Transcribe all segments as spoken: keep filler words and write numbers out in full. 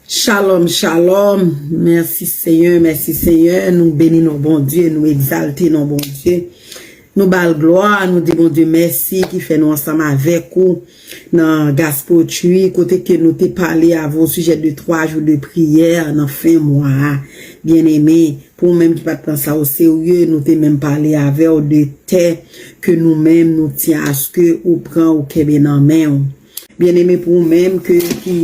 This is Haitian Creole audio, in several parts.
Shalom, shalom. Mèsi Senyè, mèsi Senyè. Nou beni non Bondye, nou egzalte non Bondye. Nou ba l glwa, nou di Bondye mèsi ki fè nou ansanm avèk ou nan Gaspotri, kote ke nou te pale avè w o sijè de twa jou de priyè nan fen mwa a. Byeneme, pou ou menm ki pa t pran sa o serye, nou te menm pale avè w de tè ke nou menm nou tyen aske ou pran, ou kenbe nan men w. Byeneme, pou ou menm ke, ki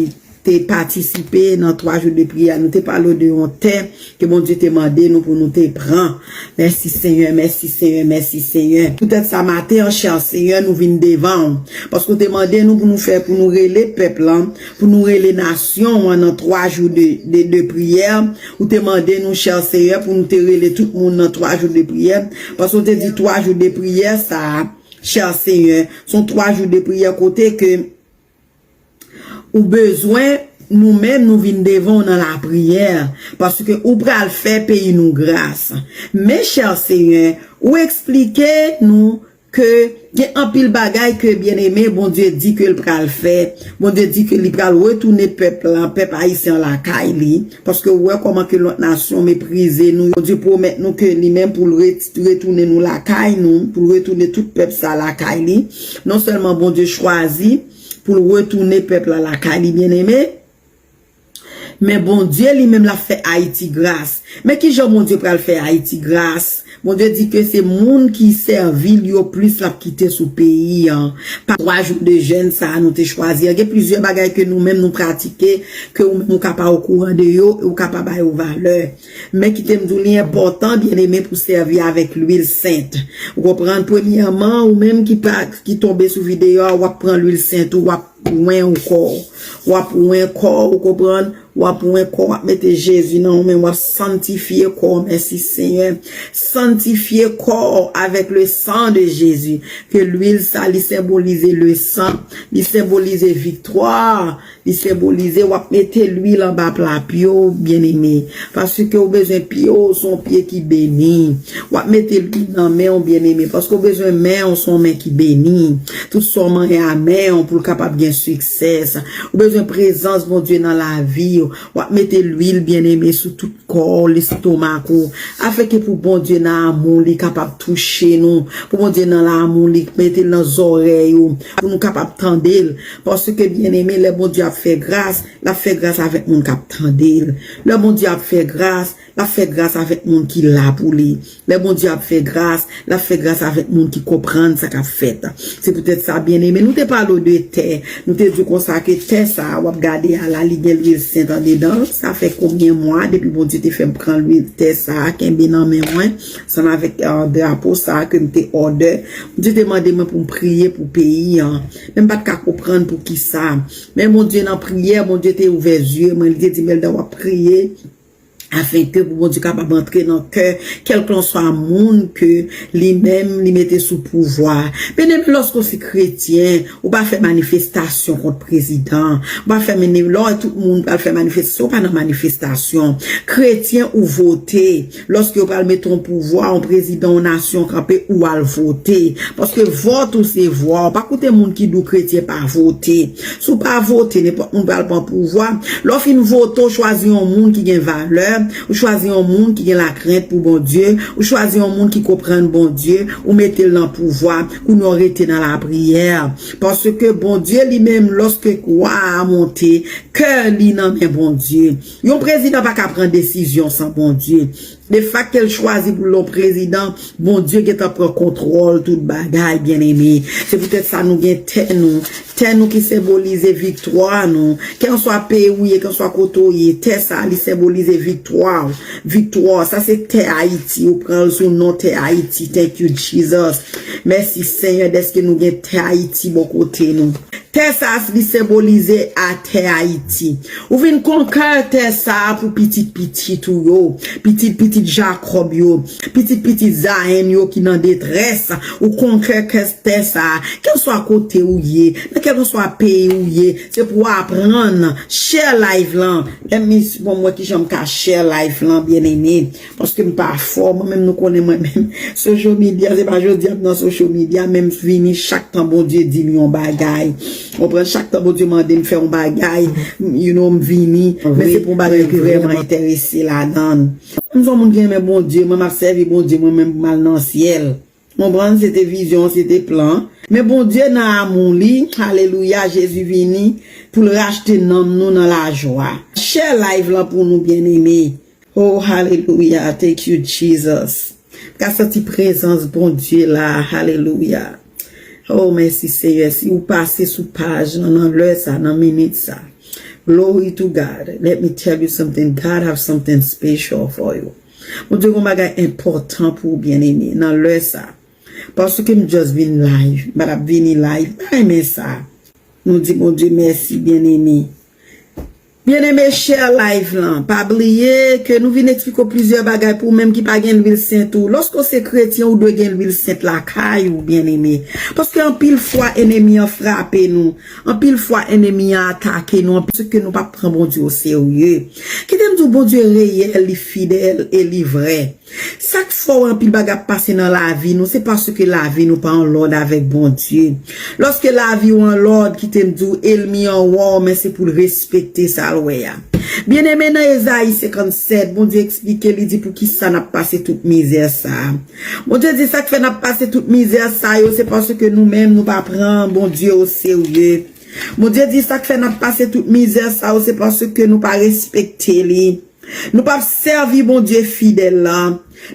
te patisipe nan twa jou de priyè, nou te pale w de yon tè ke Bondye te mande nou pou nou te pran. Mèsi Senyè, mèsi Senyè, mèsi Senyè. Poutèt sa maten an, chè Senyè, nou vin devan w. Paske w te mande nou pou nou fè, pou nou rele pèp lan, pou nou rele nasyon an nan twa jou de, de, de priyè. Ou te mande nou, chè Senyè, pou nou te rele tout moun nan twa jou de priyè. Paske w te di twa jou de priyè sa a, chè Senyè, se yon twa jou de priyè kote ke ou bezwen, nou menm nou vin devan w nan lapriyè, paske ou pral fè peyi nou gras. Men chè Senyè, ou eksplike nou ke gen anpil bagay ke byeneme Bondye di ke l pral fè. Bondye di ke li pral retounen pèp lan, pèp ayisyen an lakay li. Paske ou wè kòman ke lòt nasyon meprize nou. Bondye pwomèt nou ke li menm pou l ret-, retounen nou lakay nou, pou l retounen tout pèp sa lakay li. Non sèlman Bondye chwazi pou l retounen pèp la lakay li byeneme, men Bondye li menm l ap fè Ayiti gras. Men kijan Bondye pral fè Ayiti gras? Bondye di ke se moun ki sèvi l yo plis l ap kite sou peyi an. Pa twa jou de jèn sa a nou te chwazi an. Gen plizyè bagay ke nou menm nou pratike, ke ou menm ou ka pa okouran de yo, e ou ka pa ba yo valè. Men kite m di w, li enpòtan, byeneme, pou sèvi avèk lwil sent. Ou konprann? Premyèman, ou menm ki pa, ki tonbe sou videyo a, w ap pran lwil sent ou, w ap wen ou kò w. W ap wen kò w, ou konprann? W ap wen kò w, w ap mete Jezi nan ou menm, w ap sanntifye kò w, mèsi Senyè. Sanntifye kò w avèk le sang de Jésus. Ke lwil sa, li senbolize le sang, li senbolize viktwa, li senbolize, w ap mete lwil anba pla pye w, byeneme. Paske ou bezwen pye w, se yon pye ki beni. W ap mete lwil nan men w, byeneme, paske w bezwen men w, se yon men ki beni. Tout sa w manyen a men w pou l kapab gen siksè. Ou bezwen prezans Bondye nan lavi w. W ap mete lwil, byeneme, sou tout kò w, lestomak ou. Afenke pou Bondye nan amou li kapab touche nou. Pou Bondye nan lanmou li mete l nan zòrèy ou. Pou nou kapab tande l. Paske, byeneme, lè Bondye ap fè gras, l ap fè gras avèk moun k ap tande l. Lè Bondye ap fè gras, l ap fè gras avèk moun ki la pou li. Lè Bondye ap fè gras, l ap fè gras avèk moun ki konprann sa k ap fèt. Se poutèt sa, byeneme, nou te pale w de tè. Nou te di w konsa ke tè sa a w ap gade a la, li gen lwil sent andedan. Sa fè konbyen mwa depi Bondye te fè m pran lwil tè sa a, kenbe nan men mwen, ansanm avèk, eh, drapo sa a ke m te òdè. Bondye te mande mwen pou m priye pou peyi an. Men m pa t ka konprann poukisa. Men Bondye nan priyè, Bondye te ouvè zye mwen, li te di m, Elda, w ap priye afenke pou Bondye kapab antre nan kè kèlkanswa moun ke li menm li mete sou pouvwa. Byeneme, lòske w se kretyen, ou pa fè manifestasyon kont prezidan. Ou pa fè mene-, lè w wè tout moun pral fè manifestasyon, ou pa nan manifestasyon. Kretyen ou vote. Lòske yo pral mete yon pouvwa, yon prezidan, yon nasyon kanpe, ou al vote. Paske vòt ou se vwa w. Pa koute moun ki di w kretyen pa vote. Si w pa vote, nenpòt moun pral pran pouvwa. Lè w fin vote, w chwazi yon moun ki gen valè, ou chwazi yon moun ki gen lakrent pou Bondye, ou chwazi yon moun ki konprann Bondye, ou mete l nan pouvwa, kounye a w rete nan lapriyè. Paske Bondye li menm, lòske wa a monte, kè li nan men Bondye. Yon prezidan pa ka pran desizyon san Bondye. De fak ke l chwazi pou l yon prezidan, Bondye gentan pran kontwòl tout bagay, byeneme. Se poutèt sa nou gen tè nou. Tè nou ki senbolize viktwa nou. Kèlkanswa peyi w ye, kèlkanswa kote w ye, tè sa a, li senbolize viktwa w. Viktwa w. Sa se tè Ayiti. Ou pran l sou non tè Ayiti. Thank you, Jesus. Mèsi, Senyè, dèske nou gen tè Ayiti bò kote nou. Tè sa a, li senbolize atè Ayiti. Ou vin konkè tè sa a pou pitit pitit ou yo, pitit pitit Jakòb yo, pitit pitit Zayen yo ki nan detrès. Ou konkè kè tè sa a. Kèlswa kote ou ye, nan kèlkanswa peyi ou ye, se pou w aprann. Share live lan. Lè m bon, mwen ki jan m ka share live lan, byeneme. Paske m pa fò, mwen menm nou konnen mwen menm. Social media, se pa jodi a m nan social media, men m vini chak tan Bondye di m yon bagay. Ou konprann, chak tan Bondye mande m fè yon bagay, you know, m vini. Men se pou yon bagay ke vrèman enterese ladan. M se yon moun ki renmen Bondye, mwen m ap sèvi Bondye, mwen menm m al nan syèl. Ou konprann, se te vizyon, se te plan. Men Bondye nan amou li, alelouya, Jezi vini pou l rachte nanm nou nan lajwa. Share live lan pou nou, byeneme. Oh, hallelujah. Thank you, Jesus. M ka santi prezans Bondye la. Hallelujah. Oh, mèsi, Senyè. Si ou pase sou paj lan nan lè sa, nan minit sa. Glory to God. Let me tell you something. God have something special for you. Bondye gen yon bagay enpòtan pou ou, byeneme, nan lè sa. Paske m just vin live. M pa t ap vini live. M pa renmen sa. Nou di Bondye mèsi, byeneme. Byeneme, share live lan. Pa bliye ke nou vin eksplike w plizyè bagay pou ou menm ki pa gen lwil sent ou. Lòske w se kretyen, ou dwe gen lwil sent lakay ou, byeneme. Paske anpil fwa, enemi an frape nou. Anpil fwa, enemi an atake nou. Paske nou pa pran Bondye o serye. Kite m di w, Bondye reyèl, li fidèl e li vrè. Sa k fè w anpil bagay ap pase nan lavi nou, se paske lavi nou pa an lòd avèk Bondye. Lòske lavi w an lòd, kite m di w, enmi an wè w, men se pou l respekte sa l wè a. Byeneme, nan Ezayi senkannsèt, Bondye eksplike, li di poukisa n ap pase tout mizè sa a. Bondye di sa k fè n ap pase tout mizè sa yo, se paske nou menm nou pa pran Bondye o serye. Bondye di sa k fè n ap pase tout mizè sa yo, se paske nou pa respekte li. Nou p ap sèvi Bondye fidèl la.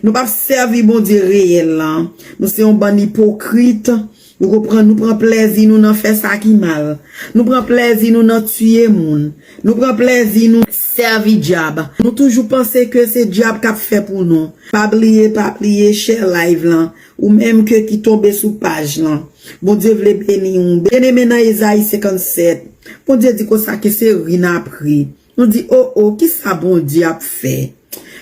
Nou p ap sèvi Bondye reyèl la. Nou se yon bann ipokrit. Ou konprann? Nou pran plèzi nou nan fè sa ki mal. Nou pran plèzi nou nan tiye moun. Nou pran plèzi nou sèvi dyab. Nou toujou panse ke se dyab k ap fè pou nou. Pa bliye, pa bliye, share live lan. Ou menm ke ki tonbe sou paj lan. Bondye vle beni w. Byeneme nan Ezayi senkannsèt. Bondye di konsa ke se ri n ap ri. Nou di, o, o, kisa Bondye ap fè?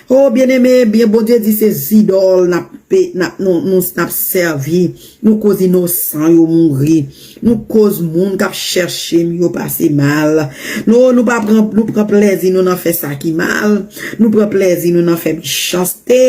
O, byeneme, byen, Bondye di se zidòl n ap pe-, n ap, nou, nou, n ap sèvi. Nou koz inosan yo mouri. Nou koz moun k ap chèche m yo pase mal. Nou, nou pa pran, nou pran plèzi nou nan fè sa ki mal. Nou pran plèzi nou nan fè mechanste.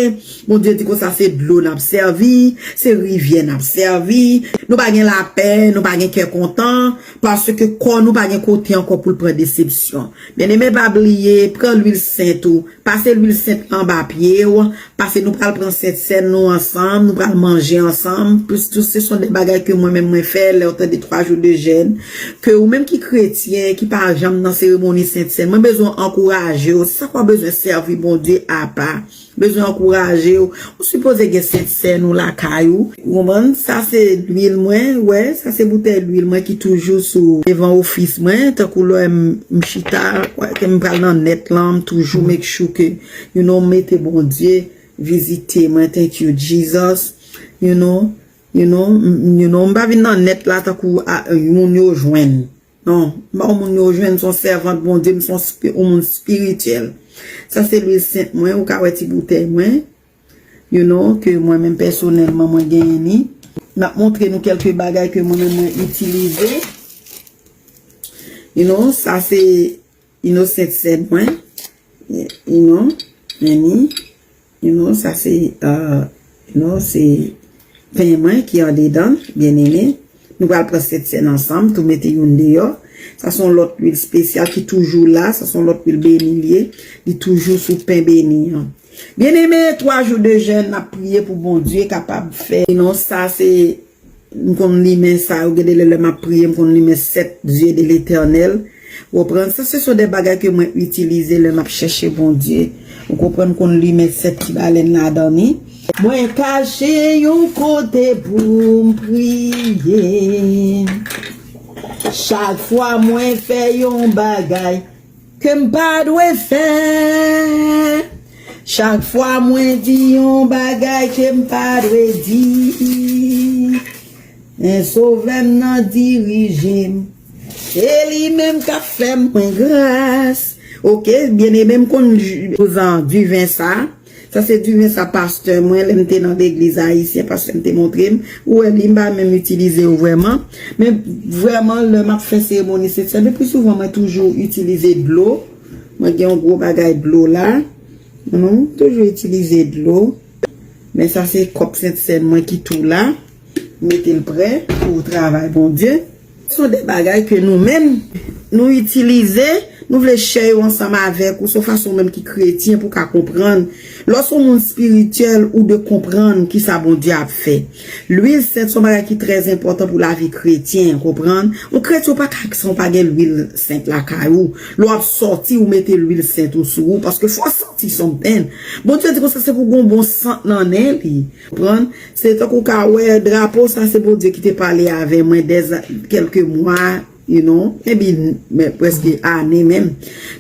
Bondye di konsa se dlo n ap sèvi, se rivyè n ap sèvi. Nou pa gen lapè, nou pa gen kè kontan, paske kò nou pa gen kote ankò pou l pran desepsyon. Byeneme, pa bliye, pran lwil sent ou, pase lwil sent anba pye w, pase nou pral pran Sentsèn nou ansanm, nou pral manje ansanm. Plis tou, se son de bagay ke mwen menm mwen fè, lè w tande twa jou de jèn, ke ou menm ki kretyen, ki pa janm nan seremoni Sentsèn, mwen bezwen ankouraje w. Se sa k w bezwen sèvi Bondye apa. Bezwen ankouraje w. Ou sipoze gen Sentsèn ou lakay ou. Ou konprann? Sa se lwil mwen, wè, sa se boutèy lwil mwen ki toujou sou devan ofis mwen, tankou lè m, m chita, wè, ke m pral nan nèt lan, m toujou make sure ke, you know, m mete Bondye vizite mwen, thank you, Jesus, you know, you know, m, you know, m pa vin nan nèt la tankou a, moun yo jwenn. Non, m pa yon moun yo jwenn, m se yon sèvant Bondye, m se yon spi-, yon moun espirityèl. Sa se lwil sent mwen, ou ka wè ti boutèy mwen, you know, ke mwen menm pèsonèlman mwen genyen li. M ap montre nou kèlke bagay ke mwen menm mwen itilize. You know, sa se Innocent Sèd mwen. You know, men ni. You know, sa se, uh, you know, se pen mwen ki andedan, byeneme. Nou pral pran sèt sèn ansanm, tou mete youn deyò. Sa se yon lòt lwil espesyal ki toujou la. Sa se yon lòt lwil beni li ye. Li toujou sou pen beni an. Byeneme, twa jou de jèn, n ap priye pou Bondye kapab fè. You know, sa se M konn limen sa yo, gen de lè lè m ap priye, m konn limen sèt zye de Letènèl. Ou konprann? Sa se son de bagay ke mwen itilize lè m ap chèche Bondye. Ou konprann? M konn limen sèt ti balèn ladan li. Mwen kache yon kote pou m priye. Chak fwa mwen fè yon bagay ke m pa dwe fè. Chak fwa mwen di yon bagay ke m pa dwe di, men Sovè m nan dirije m. Se li menm k ap fè mwen gras. Oke, byeneme, m konn j-, pouzan diven sa. Sa se diven sa pastè mwen, lè m te nan legliz ayisyen, pastè m te montre m. Ou wè li, m pa menm itilize yo vrèman. Men vrèman, lè m ap fè seremoni Sentsèn, le pli souvan mwen toujou itilize dlo. Mwen gen yon gwo bagay dlo la. Nou toujou itilize dlo. Men sa se kòp Sentsèn mwen ki tou la. Mete l prè pou travay Bondye. Se yon de bagay ke nou menm, nou itilize, nou vle share yo ansanm avèk ou, se yon fason menm ki kretyen pou ka konprann. Lè w se yon moun espirityèl, ou dwe konprann kisa Bondye ap fè. Lwil sent se yon bagay ki trè enpòtan pou lavi kretyen, konprann? Yon kretyen ou pa ka san w pa gen lwil sent lakay ou. Lè w ap sòti, ou mete lwil sent ou sou ou, paske fò w santi something. Bondye di konsa se pou gon bon sant nan nen li. Konprann? Se tankou w ka wè drapo sa, se Bondye ki te pale avè mwen dè kèlke mwa, you know, maybe, men prèske ane menm.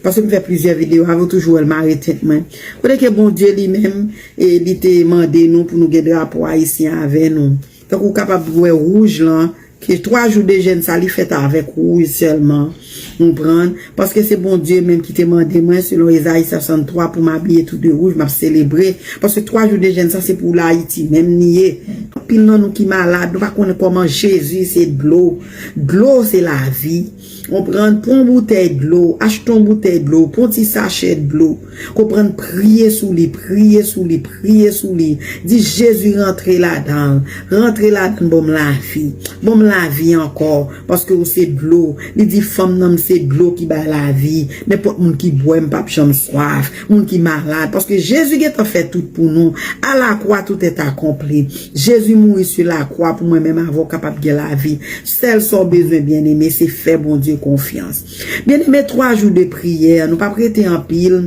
Paske m fè plizyè videyo avè w, toujou wè l mare tèt mwen. Kote ke Bondye li menm, e li te mande nou pou nou gen drapo ayisyen avè nou. Tankou w kapab wè wouj lan, ke twa jou de jèn sa, li fèt avèk wouj sèlman. Konprann? Paske se Bondye menm ki te mande mwen, selon Ezayi swasanntwa, pou m abiye tou de wouj, m ap selebre. Paske twa jou de jèn sa, se pou Ayiti menm li ye. Anpil nan nou ki malad, nou pa konnen kòman Jezi se dlo. Dlo se lavi. Konprann? Pran yon boutèy dlo, achte yon boutèy dlo, pran yon ti sachè dlo. Konprann? Priye sou li, priye sou li, priye sou li. Di, Jezi, rantre ladan l. Rantre ladan l, ban m lavi. Ban m lavi ankò, paske ou se dlo. Li di, fanm nan, m se dlo ki bay lavi. Nenpòt moun ki bwè m p ap janm swaf. Moun ki malad, paske Jezi gentan fè tout pou nou. À la croix, tout est accompli. Jezi mouri sou lakwa pou mwen menm avè w kapab gen lavi. Sèl sa w bezwen, byeneme, se fè Bondye konfyans. Byeneme, twa jou de priyè, nou p ap rete anpil.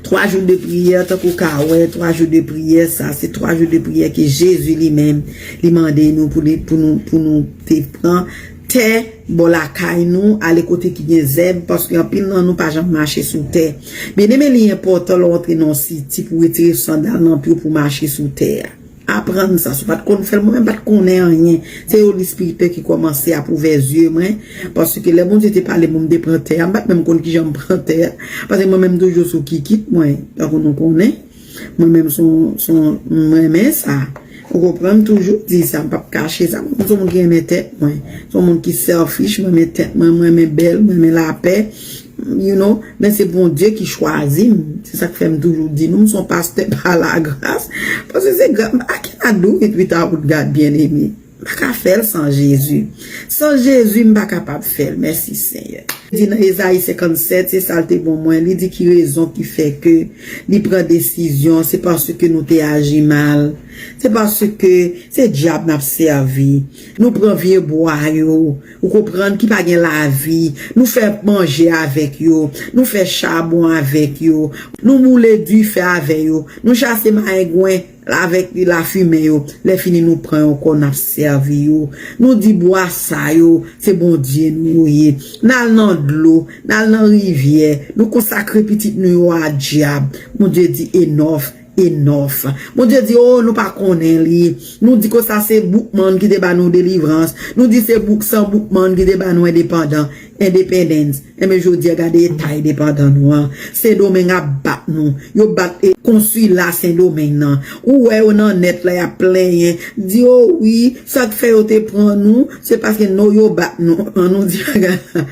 Twa jou de priyè, tankou w ka wè, twa jou de priyè, sa, se twa jou de priyè ke Jezi li menm, li mande nou pou li, pou nou, pou nou te pran tè bò lakay nou, ale kote ki gen zèb, paske anpil nan nou pa janm mache sou tè. Byeneme, li enpòtan lè w antre nan yon siti pou w retire sandal nan pye w pou w mache sou tè a. Aprann sa, si w pa t konn fè l, mwen menm pa t konnen anyen. Se Holy Spirit ki kòmanse ap ouvè zye mwen, paske lè Bondye te pale mwen, m te pran tè a, m pa t menm konn kijan m pran tè a, paske mwen menm m toujou sou kikit mwen, tankou nou konnen. Mwen menm se yon, se yon, m renmen sa. Ou konprann, m toujou di sa, m p ap kache sa. Mwen se yon moun ki renmen tèt mwen. Se yon moun ki selfish, mwen renmen tèt mwen, mwen renmen bèl, mwen renmen lapè. You know, men se Bondye ki chwazi m. Se sa k fè m toujou di nou, m se yon pastè pa lagras. Paske se gra-, I cannot do it without God, byeneme. M pa ka fè l san Jezi. San Jezi, m pa kapab fè l. Mèsi, Senyè. Li di nan Ezayi senkannsèt, se sa l te ban mwen. Li di ki rezon ki fè ke li pran desizyon, se paske nou te aji mal. Se paske se dyab n ap sèvi. Nou pran vye bwa yo, ou konprann, ki pa gen lavi. Nou fè manje avèk yo. Nou fè chabon avèk yo. Nou boule dife avè yo. Nou chase mayengwen avèk lafimen yo. Lè fini, nou pran yo ankò, n ap sèvi yo. Nou di bwa sa yo, se Bondye nou yo ye. N al nan dlo, n al nan rivyè. Nou konsakre pitit nou yo a dyab. Bondye di, enòf, enòf. Bondye di, o, nou pa konnen li. Nou di konsa se Boukman ki te ba nou delivrans. Nou di se Bouk, san Boukman ki te ba nou endepandan, independence. Enben, jodi a, gade eta endepandan nou an. Sendomeng ap bat nou. Yo bat, e, konsila Sendomeng nan. Ou wè yo nan nèt la, y ap plenyen. Di, o wi, sa k fè yo te pran nou, se paske nou, yo bat nou. An nou di bagay la.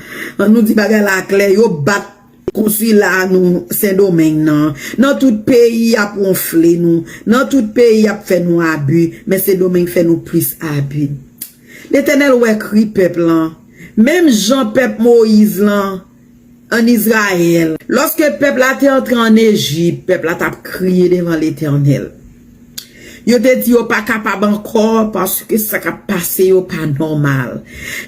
An nou di bagay la klè, yo bat konsila nou Sendomeng nan. Nan tout peyi, y ap wonfle nou. Nan tout peyi, y ap fè nou abi. Men Sendomeng fè nou plis abi. Letènèl wè kri pèp lan. Menm jan pèp Moyiz lan ann Izrayèl. Lòske pèp la te antre ann Ejip, pèp la t ap kriye devan Letènèl. Yo te di yo pa kapab ankò paske sa k ap pase yo pa nòmal.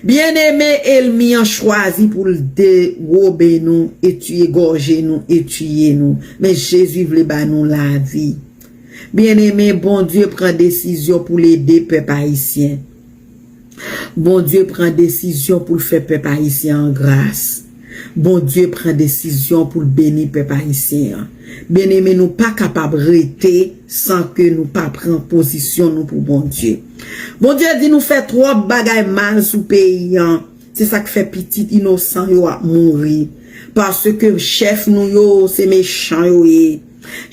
Byeneme, ènmi an chwazi pou l dewobe nou e tiye, gòje nou e tiye nou. Men Jezi vle ba nou lavi. Byeneme, Bondye pran desizyon pou l ede pèp ayisyen. Bondye pran desizyon pou l fè pèp ayisyen an gras. Bondye pran desizyon pou l beni pèp ayisyen an. Byeneme, nou pa kapab rete san ke nou pa pran pozisyon nou pou Bondye. Bondye di nou fè twòp bagay mal sou peyi an. Se sa k fè pitit inosan yo ap mouri. Paske chèf nou yo, se mechan yo ye.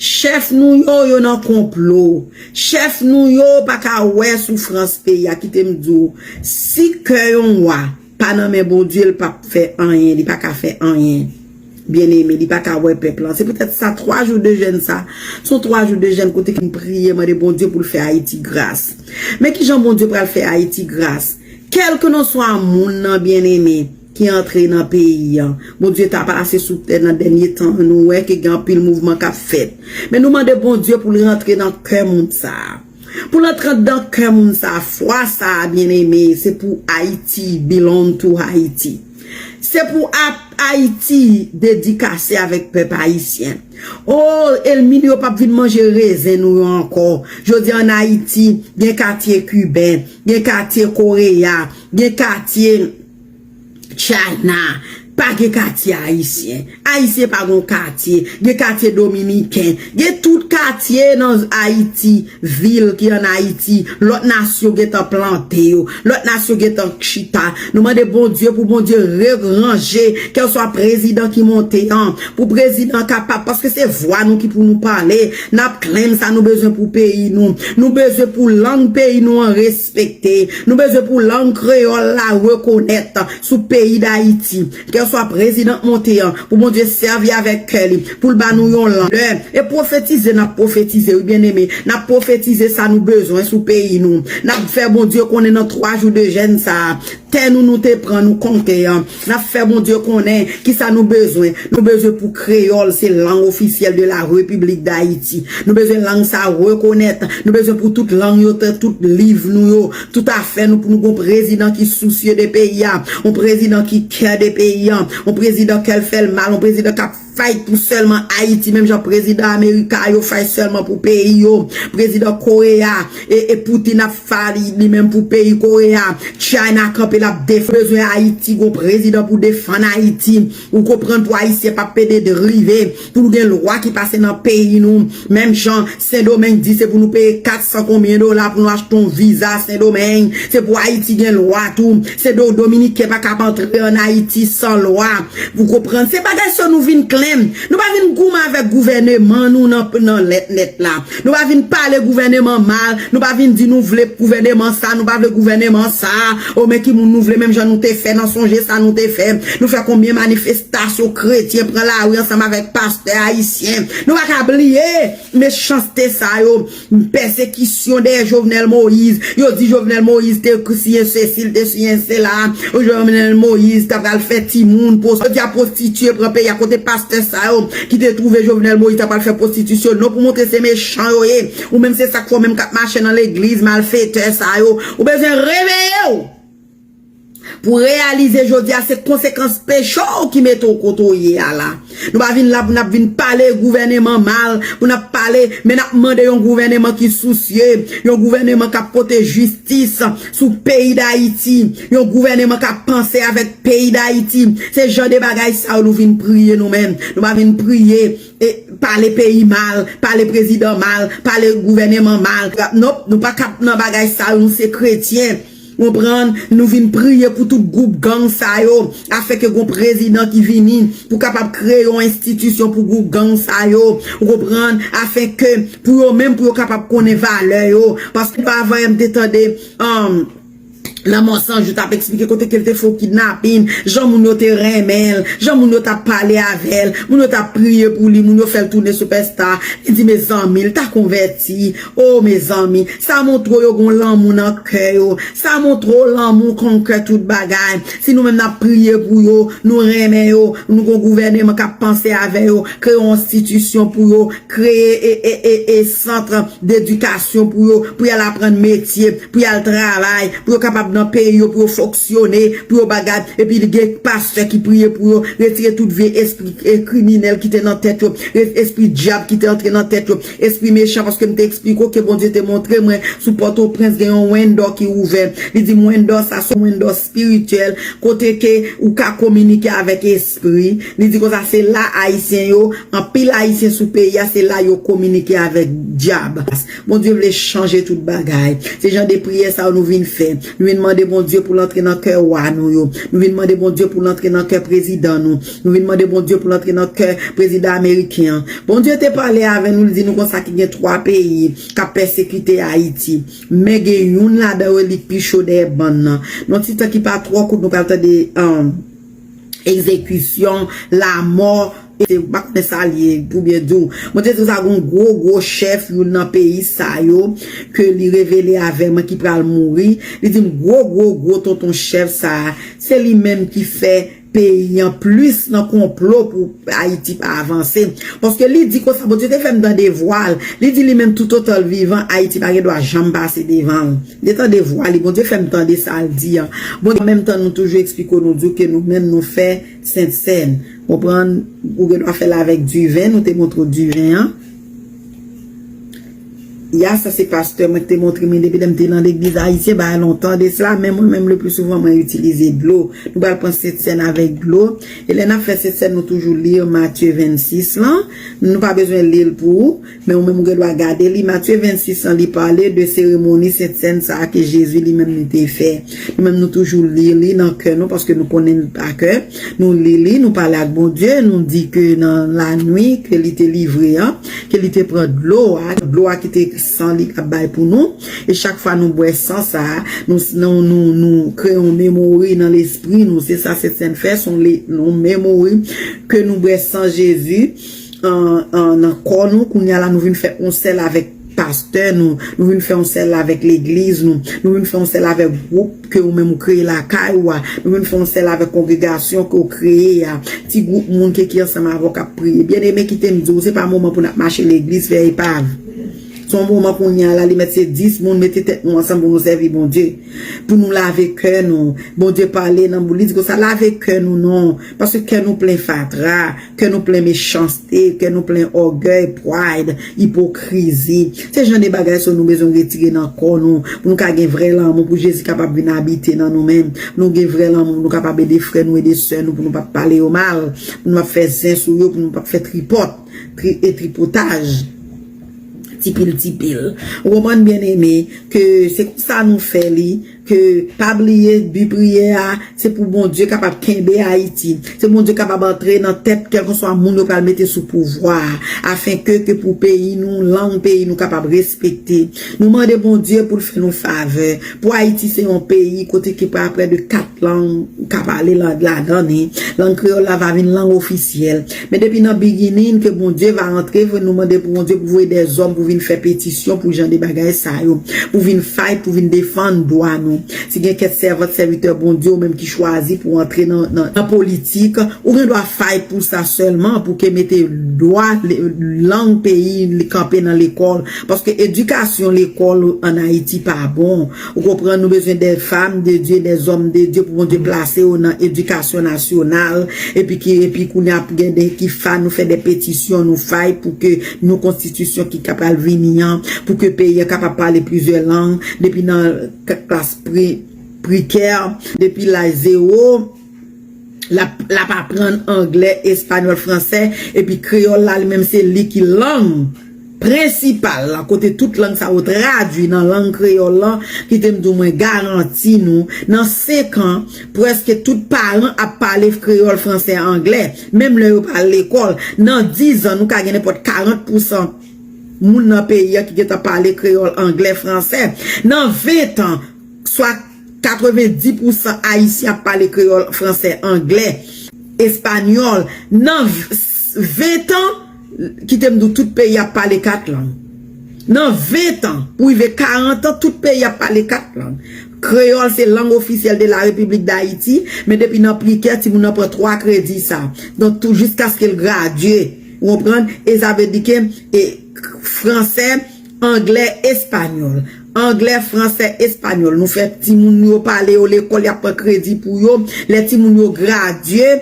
Chèf nou yo, yo nan konplo. Chèf nou yo pa ka wè soufrans peyi a. Kite m di w, si kè yon wa pa nan men Bondye, l p ap fè anyen, li pa ka fè anyen. Byeneme, li pa ka wè pèp lan. Se poutèt sa, twa jou de jèn sa, se yon twa jou de jèn kote ke m priye, mande Bondye pou l fè Ayiti gras. Men kijan Bondye pral fè Ayiti gras? Kèlkeswa moun nan, byeneme, ki antre nan peyi a, Bondye ta plase sou tè nan dènye tan an, nou wè ke gen anpil mouvman k ap fèt. Men nou mande Bondye pou l rantre nan kè moun sa a. Pou l antre nan kè moun sa a, fwa sa a, byeneme, se pou Haiti, belong to Haiti. Se pou ap Ayiti dedikase avèk pèp ayisyen. O, elmi yo p ap vin manje rezen nou yo ankò. Jodi an Ayiti, gen katye kiben, gen katye koreya, gen katye China. Pa gen katye ayisyen. Ayisyen pa gon katye. Gen katye dominiken. Gen tout katye nan Ayiti, vil ki an Ayiti. Lòt nasyon gentan plante yo. Lòt nasyon gentan chita. Nou mande Bondye pou Bondye reranje kèlswa prezidan ki monte an. Pou prezidan kapab, paske se vwa nou ki pou nou pale. N ap klenm sa nou bezwen pou peyi nou. Nou bezwen pou lang peyi nou an respekte. Nou bezwen pou lang kreyòl la rekonèt sou peyi Dayiti. Kèlswa prezidan k monte an, pou Bondye sèvi avèk kè li, pou l ba nou yon lang. E pwofetize, n ap pwofetize, wi, byeneme. N ap pwofetize sa nou bezwen sou peyi nou. N ap fè Bondye konnen nan twa jou de jèn sa a, tè nou, nou te pran, nou konte an. N ap fè Bondye konnen kisa nou bezwen. Nou bezwen pou kreyòl se lang ofisyèl de la Repiblik Dayiti. Nou bezwen lang sa rekonèt. Nou bezwen pou tout lang yo, tout liv nou yo, tout afè nou, pou nou gon prezidan ki sousye de peyi a, yon prezidan ki kè de peyi a, yon prezidan kè l fè l mal, yon prezidan k ap fight pou sèlman Ayiti, menm jan prezidan Amerika yo fight sèlman pou peyi yo, prezidan Koreya, e, e Putin ap fight li menm pou peyi Koreya, China kanpe l ap def-, bezwen Ayiti, gon prezidan pou defann Ayiti. Ou konprann, pou Ayisyen p ap pede drive, pou nou gen lwa ki pase nan peyi nou. Menm jan Sendomeng di se pou nou peye kat san konbyen dola pou nou achte yon viza Sendomeng. Se pou Ayiti gen lwa tou. Se do-, Dominiken pa kab antre an Ayiti san lwa. Ou konprann? Se bagay sa nou vin klenm. Nou pa vin goumen avèk gouvèneman nou nan, nan lèt nèt la. Nou pa vin pale gouvèneman mal. Nou pa vin di nou vle gouvèneman sa, nou pa vle gouvèneman sa. O, men ki moun nou vle, menm jan nou te fè nan sonje sa nou te fè. Nou fè konbyen manifestasyon kretyen pran lari ansanm avèk pastè ayisyen. Nou pa ka bliye mechanste sa yo. Pèsekisyon dèyè Jovenel Moïse. Yo di Jovenel Moïse te siyen sesi, l te siyen sela. Jovenel Moïse ta pral fè timoun. Pwos-, yo di a pwostitiye pran peyi a kote pastè sa yo ki te twouve Jovenel Moïse ta pral fè pwostitisyon. Non, pou montre se mechan yo ye. Ou menm se sa k fè w menm k ap mache nan legliz, malfetè sa yo. Ou bezwen reveye w. Pou reyalize jodi a se konsekans peche w ki mete w kote w ye a la. Nou pa vin la pou n ap vin pale gouvèneman mal, pou n ap pale, men n ap mande yon gouvèneman ki sousye, yon gouvèneman k ap pote jistis sou peyi Dayiti, yon gouvèneman k ap panse avèk peyi Dayiti. Se jan de bagay sa yo nou vin priye nou menm. Nou pa vin priye, e, pale peyi mal, pale prezidan mal, pale gouvèneman mal. Non, nou pa kab nan bagay sa yo, nou se kretyen. Konprann, nou vin priye pou tout gwoup gang sa yo, afin ke gon prezidan ki vini pou kapab kreye yon enstitisyon pou gwoup gang sa yo, ou konprann, afin ke pou yo menm, pou yo kapab konnen valè yo. Paske avan yè m te tande, um, Lanmò San Jou t ap eksplike kote ke l te fè yon kidnapin, jan moun yo te renmen l, jan moun yo t ap pale avè l, moun yo t ap priye pou li, moun yo fè l tounen sipèsta. Li di, mezanmi, l ta konvèti. O, mezanmi, sa montre w yo gon lanmou nan kè yo. Sa montre w lanmou konkè tout bagay. Si nou menm n ap priye pou yo, nou renmen yo, nou gon gouvèneman k ap panse avè yo, kreye yon enstitisyon pou yo, kreye e, e, e, e sant dedikasyon pou yo, pou y al aprann metye, pou y al travay, pou yo kapab nan peyi yo, pou yo fonksyone, pou yo bagay, epi gen pastè ki priye pou yo, retire tout vye espri, e, kriminèl ki te nan tèt yo, e, espri dyab ki te antre nan tèt yo, espri mechan, paske m te eksplike w ke Bondye te montre mwen sou Pòtoprens gen yon wendò ki ouvè. Li di m wendò sa se yon wendò espirityèl, kote ke ou ka kominike avèk espri. Li di konsa se la Ayisyen yo, anpil Ayisyen sou peyi a, se la yo kominike avèk dyab. Bondye vle chanje tout bagay. Se jan de priyè sa yo nou vin fè. Nou vin mande Bondye pou l antre nan kè wa nou yo. Nou vin mande Bondye pou l antre nan kè prezidan nou. Nou vin mande Bondye pou l antre nan kè prezidan ameriken an. Bondye te pale avè nou, li di nou konsa ki gen twa peyi k ap pèsekite Ayiti. Men gen youn ladan yo li pi cho dèyè bann nan. Nan ti tan ki pa twò kout nou pral tande, um, egzekisyon, lamò, e se, m pa konnen sa l ye, pou byen di w. Bondye di konsa, gon gwo, gwo chèf youn nan peyi sa yo, ke li revele avè mwen ki pral mouri. Li di m, gwo, gwo, gwo tonton chèf sa a, se li menm ki fè peyi an plis nan konplo pou Ayiti pa avanse. Paske li di konsa, Bondye te fè m tande vwa l. Li di li menm toutotan l vivan, Ayiti pa gen dwa janm pase devan l. M te tande vwa li, Bondye fè m tande sa l di an. Bondye, an menm tan, nou toujou eksplike w, nou di w ke nou menm nou fè Sentsèn. Konprann, ou gen dwa fè l avèk diven, nou te montre w diven an. Ya, sa se pastè mwen ki te montre m li depi lè m te nan legliz ayisyen, bagay lontan de sila, men mwen menm, le pli souvan, mwen itilize dlo. Nou pral pran Sentsèn avèk dlo. E lè n ap fè Sentsèn, nou toujou li Matye vennsis lan. Nou pa bezwen li l pou ou, men ou menm ou gen dwa gade li. Matye vennsis lan, li pale de seremoni Sentsèn sa a ke Jezi li menm li te fè. Nou menm, nou toujou li li nan kè nou, paske nou konnen l pa kè. Nou li li, nou pale ak Bondye, nou di ke nan lanwi ke li te livre an, ke li te pran dlo a, dlo a ki te san li k ap bay pou nou. E chak fwa nou bwè san sa a, nou, nou, nou, nou kreye yon memori nan lespri nou. Se sa Sentsèn fè, se yon le-, yon memori ke nou bwè san Jezi an, an, nan kò nou. Kounye a la, nou vin fè yon sèl avèk pastè nou, nou vin fè yon sèl avèk legliz nou, nou vin fè yon sèl avèk gwoup ke ou menm ou kreye lakay ou a, nou vin fè yon sèl avèk kongregasyon ke ou kreye a, ti gwoup moun ke ki ansanm avè w k ap priye. Byeneme, kite m di w, se pa moman pou n ap mache legliz fè epav. Se yon moman kounye a la, li mèt se dis moun, mete tèt nou ansanm pou nou sèvi Bondye, pou nou lave kè nou. Bondye pale nan boul, li di konsa, lave kè nou non, paske kè nou plen fatra. Kè nou plen mechanste, kè nou plen ògèy, pride, ipokrizi. Se jan de bagay sa yo nou bezwen retire nan kò nou, pou nou ka gen vrè lanmou, pou Jezi kapab vin abite nan nou menm. Pou nou gen vrè lanmou, pou nou kapab ede frè nou, ede sè nou, pou nou p ap pale yo mal, pou nou p ap fè zen sou yo, pou nou p ap fè tripòt, tri-, e tripotaj. Tipil, tipil. Ou konprann, byeneme, ke se konsa nou fè li, ke pa bliye bi priyè a, se pou Bondye kapab kenbe Ayiti. Se Bondye kapab antre nan tèt kèlkeswa moun yo pral mete sou pouvwa a, afenke ke pou peyi nou, lang peyi nou kapab respekte. Nou mande Bondye pou l fè nou favè. Pou Ayiti se yon peyi kote ki pa prè de kat lang ka pale la-, ladan li. Lang kreyòl la va vin lang ofisyèl. Men depi nan beginning ke Bondye va antre, nou mande pou Bondye pou voye dèzòm pou vin fè petisyon pou jan de bagay sa yo, pou vin fight, pou vin defann dwa nou. Si gen kèk sèvant, sèvitè Bondye, ou menm ki chwazi pou antre nan, nan, nan politik, ou gen dwa fight pou sa sèlman, pou ke mete dwa, le-, lang peyi li kanpe nan lekòl. Paske edikasyon lekòl ann Ayiti pa bon. Ou konprann, nou bezwen de fanm de Dye, de zòm de Dye pou Bondye plase yo nan edikasyon nasyonal, epi ki, epi kounye a gen de ki fa nou fè de petisyon, nou fight pou ke nou konstitisyon ki kapab vini an, pou ke peyi a kapab pale plizyè lang, depi nan k-, klas pri-, prikè, depi laj zewo, l ap, l ap aprann anglè, espanyòl, fransè, epi kreyòl la, li menm, se li ki lang prensipal la, kote tout lang sa yo tradui nan lang kreyòl la, kite m di w, mwen garanti nou, nan senk an, prèske tout paran ap pale kreyòl, fransè, anglè, menm lè yo pa al lekòl. Nan diz an, nou ka gen nenpòt karant pousan moun nan peyi a ki gentan pale kreyòl, anglè, fransè. Nan ven an, swa katrevendis pousan Ayisyen ap pale kreyòl, fransè, anglè, espanyòl. Nan v-, ven an, kite m di w, tout peyi ap pale kat lang. Nan ven an, pou rive karant an, tout peyi ap pale kat lang. Kreyòl se lang ofisyèl de la Repiblik d Ayiti, men depi nan prikè, timoun nan pran twa kredi sa. Donk, tou jiskaske l gradye. Ou konprann? E sa vle di ke, e, fransè, anglè, espanyòl. Anglè, fransè, espanyòl. Nou fè timoun yo pale yo lekòl, y ap pran kredi pou yo. Lè timoun yo gradye,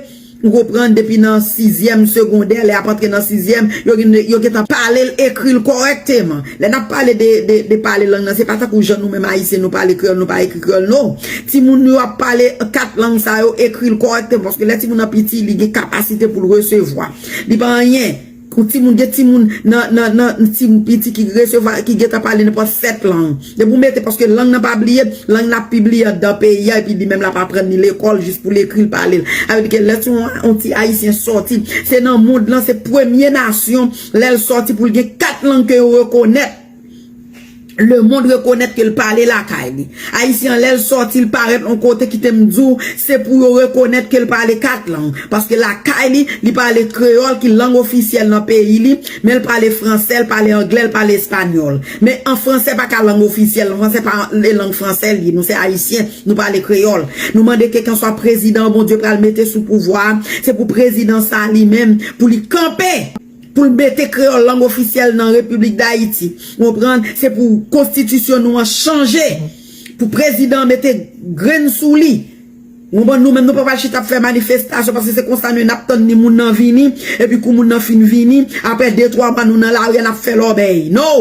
ou konprann, depi nan sizyèm segondè, lè y ap antre nan sizyèm, yo gen, yo gentan pale l, ekri l kòrèkteman. Lè n ap pale de, de, de pale lang nan, se pa tankou jan nou menm Ayisyen, nou pale kreyòl, nou pa ekri kreyòl, non. Timoun yo ap pale kat lang sa yo, ekri l kòrèkteman, paske lè timoun nan piti, li gen kapasite pou l resevwa. Li pa anyen. Pou timoun, gen timoun nan, nan, nan, timoun piti ki resevwa, ki gentan pale nenpòt sèt lang. Depi w mete, paske lang nan pa bliye, lang nan ap pibliye anndan peyi a, epi li menm l ap aprann li lekòl jis pou l ekri l, pale l. Sa vle di ke lè yon, yon ti Ayisyen sòti, se nan mond lan, se premye nasyon, lè l sòti pou l gen kat lang ke yo rekonèt. Lemonn rekonèt ke l pale lakay li. Ayisyen an, lè l sòti, l parèt yon kote, kite m di w, se pou yo rekonèt ke l pale kat lang. Paske lakay li, li pale kreyòl ki lang ofisyèl nan peyi li, men l pale fransè, l pale anglè, l pale espanyòl. Men an fransè pa ka lang ofisyèl, an fransè pa lang fransè li, nou se ayisyen, nou pale kreyòl. Nou mande kèlkanswa prezidan Bondye pral mete sou pouvwa a, se pou prezidan sa a li menm, pou li kanpe, pou l mete kreyòl lang ofisyèl nan Repiblik Dayiti. Ou konprann? Se pou konstitisyon nou an chanje, pou prezidan an mete grenn sou li. Ou konprann? Nou menm, nou pa pral chita ap fè manifestasyon, paske se konsa nou ye, n ap tann ni moun nan vini, epi kou moun nan fin vini, apre de, twa mwa, nou nan lari a, n ap fè lòbèy. No!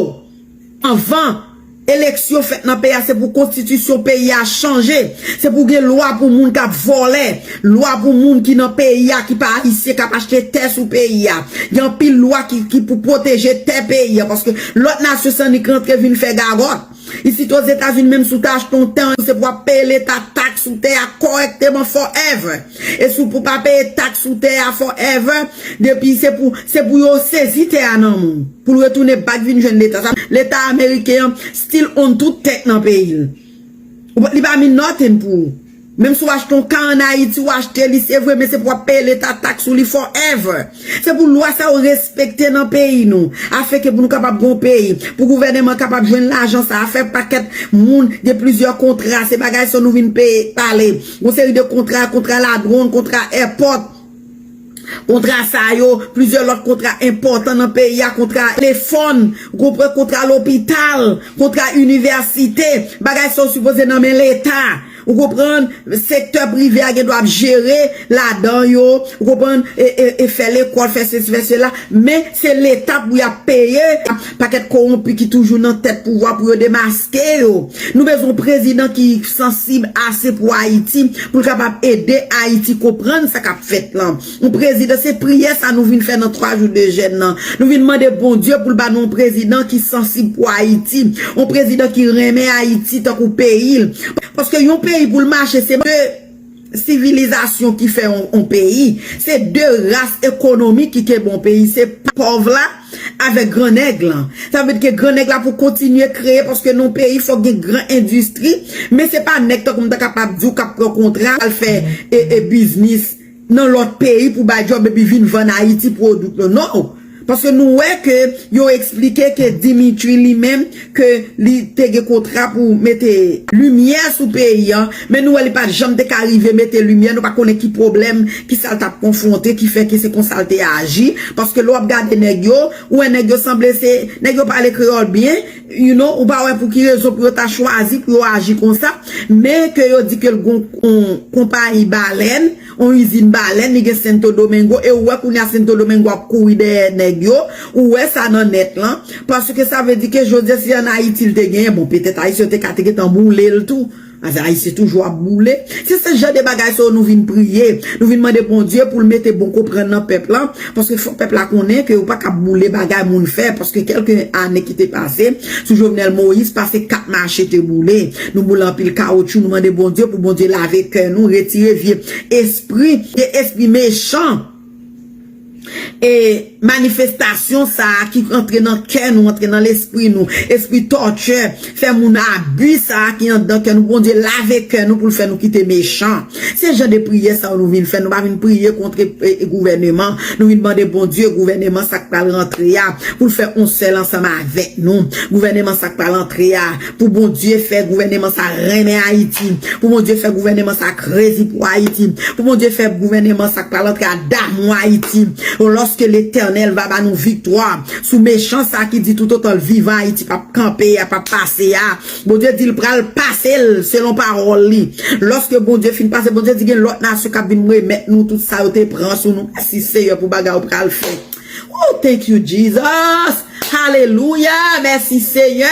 Anvan eleksyon fèt nan peyi a, se pou konstitisyon peyi a chanje. Se pou gen lwa pou moun k ap vòlè, lwa pou moun ki nan peyi a, ki pa ayisyen, k ap achte tè sou peyi a. Gen anpil lwa ki, ki pou pwoteje tè peyi a, paske lòt nasyon se annik rantre vin fè gagòt. Isit Ozetazini, menm si w ta achte yon tè, se pou w ap peye leta taks sou tè a kòrèkteman forever. E si w pou pa peye taks sou tè a forever, depi se pou, se pou yo sezi tè a nan men w, pou l retounen back vin jwenn leta. Sa, leta ameriken an still own tout tè k nan peyi l. Ou pa, li pa mean nothing pou ou. Menm si w achte yon ka ann Ayiti, w achte li, se vre, men se pou w ap peye leta taks sou li forever. Se pou lwa sa yo respekte nan peyi nou. Afenke pou nou kapab gen yon peyi. Pou gouvèneman kapab jwenn lajan sa a, fè pakèt moun gen plizyè kontra. Se bagay sa nou vin peye, pale. Yon seri de kontra, kontra ladwòn, kontra èpòt. Kontra sa yo, plizyè lòt kontra enpòtan nan peyi a, kontra telefòn, ou konprann, kontra lopital, kontra inivèsite, bagay sa yo sipoze nan men leta. Ou konprann, sektè prive a gen dwa ap jere ladan yo, ou konprann, e, e, e fè lekòl, fè sesi, fè sela, men se leta pou y ap peye pakèt kowonpi ki toujou nan tèt pouvwa pou yo demaske yo. Nou bezwen yon prezidan ki sansib ase pou Ayiti, pou l kapab ede Ayiti konprann sa k ap fèt lan. Yon prezidan, se priyè sa nou vin fè nan twa jou de jèn nan. Nou vin mande Bondye pou l ba nou yon prezidan ki sansib pou Ayiti, yon prezidan ki renmen Ayiti tankou peyi l. Paske yon peyi pou l mache, se de sivilizasyon ki fè yon, yon peyi. Se de ras ekonomik ki kenbe yon peyi. Se pòv la avèk gran nèg lan. Sa vle di ke gran nèg la pou kontinye kreye, paske nan yon peyi fòk gen gran endistri, men se pa nèg tankou m ta kapab di w k ap pran kontra, al fè e, e biznis nan lòt peyi pou bay djòb epi vin vann Ayiti pwodui l. Non. Paske nou wè ke yo eksplike ke Dimitri li menm, ke li te gen kontra pou mete limyè sou peyi an, men nou wè li pa t janm te ka rive mete limyè, nou pa konnen ki pwoblèm, ki sa l t ap konfwonte, ki fè ke se konsa l te aji, paske lè w ap gade nèg yo, ou wè nèg yo sanble se, nèg yo pale kreyòl byen, you know, ou pa wè pou ki rezon pou yo ta chwazi pou yo aji konsa, men ke yo di ke l gon, on, konpayi balèn, on izin balèn, li gen Santo Domingo, e ou wè kounye a Santo Domingo ap kouri dèyè nèg yo, ou wè sa nan nèt lan, paske sa vle di ke jodi a si ann Ayiti l te genyen, bon, petèt Ayisyen yo te ka te gentan boule l tou. Ayisyen toujou ap boule. Se se jan de bagay sa yo nou vin priye. Nou vin mande Bondye pou l mete bon konprann nan pèp lan. Paske fòk pèp la konnen ke yo pa ka boule bagay moun fè. Paske kèlke ane ki te pase, sou Jovenel Moïse, pase kat mache te boule. Nou boule anpil kawotchou. Nou mande Bondye pou Bondye lave kè nou, retire vye espri, vye espri mechan. E manifestasyon sa a ki antre nan kè nou, antre nan lespri nou, espri tòchè, fè moun abi sa a ki anndan kè nou, Bondye lave kè nou pou l fè nou kite mechan. Se jan de priyè sa yo nou vin fè, nou pa vin priye kont e, e, gouvèneman, nou vin mande Bondye gouvèneman sa k pral rantre a, pou l fè yon sèl ansanm avèk nou. Gouvèneman sa k pral antre a, pou Bondye fè gouvèneman sa renmen Ayiti, pou Bondye fè gouvèneman sa krezi pou Ayiti, pou Bondye fè gouvèneman sa k pral antre a damou Ayiti. Lòske Letènèl va ba nou viktwa sou mechan sa ki di toutotan l vivan Ayiti p ap kanpe a, p ap pase a, Bondye di l pral pase l selon pawòl li. Lòske Bondye fin pase, Bondye di gen lòt nasyon k ap vin remèt nou tout sa yo te pran sou nou. Mèsi Seyè pou bagay ou pral fè. Oh, thank you, Jesus. Alelouya. Mèsi, Seyè.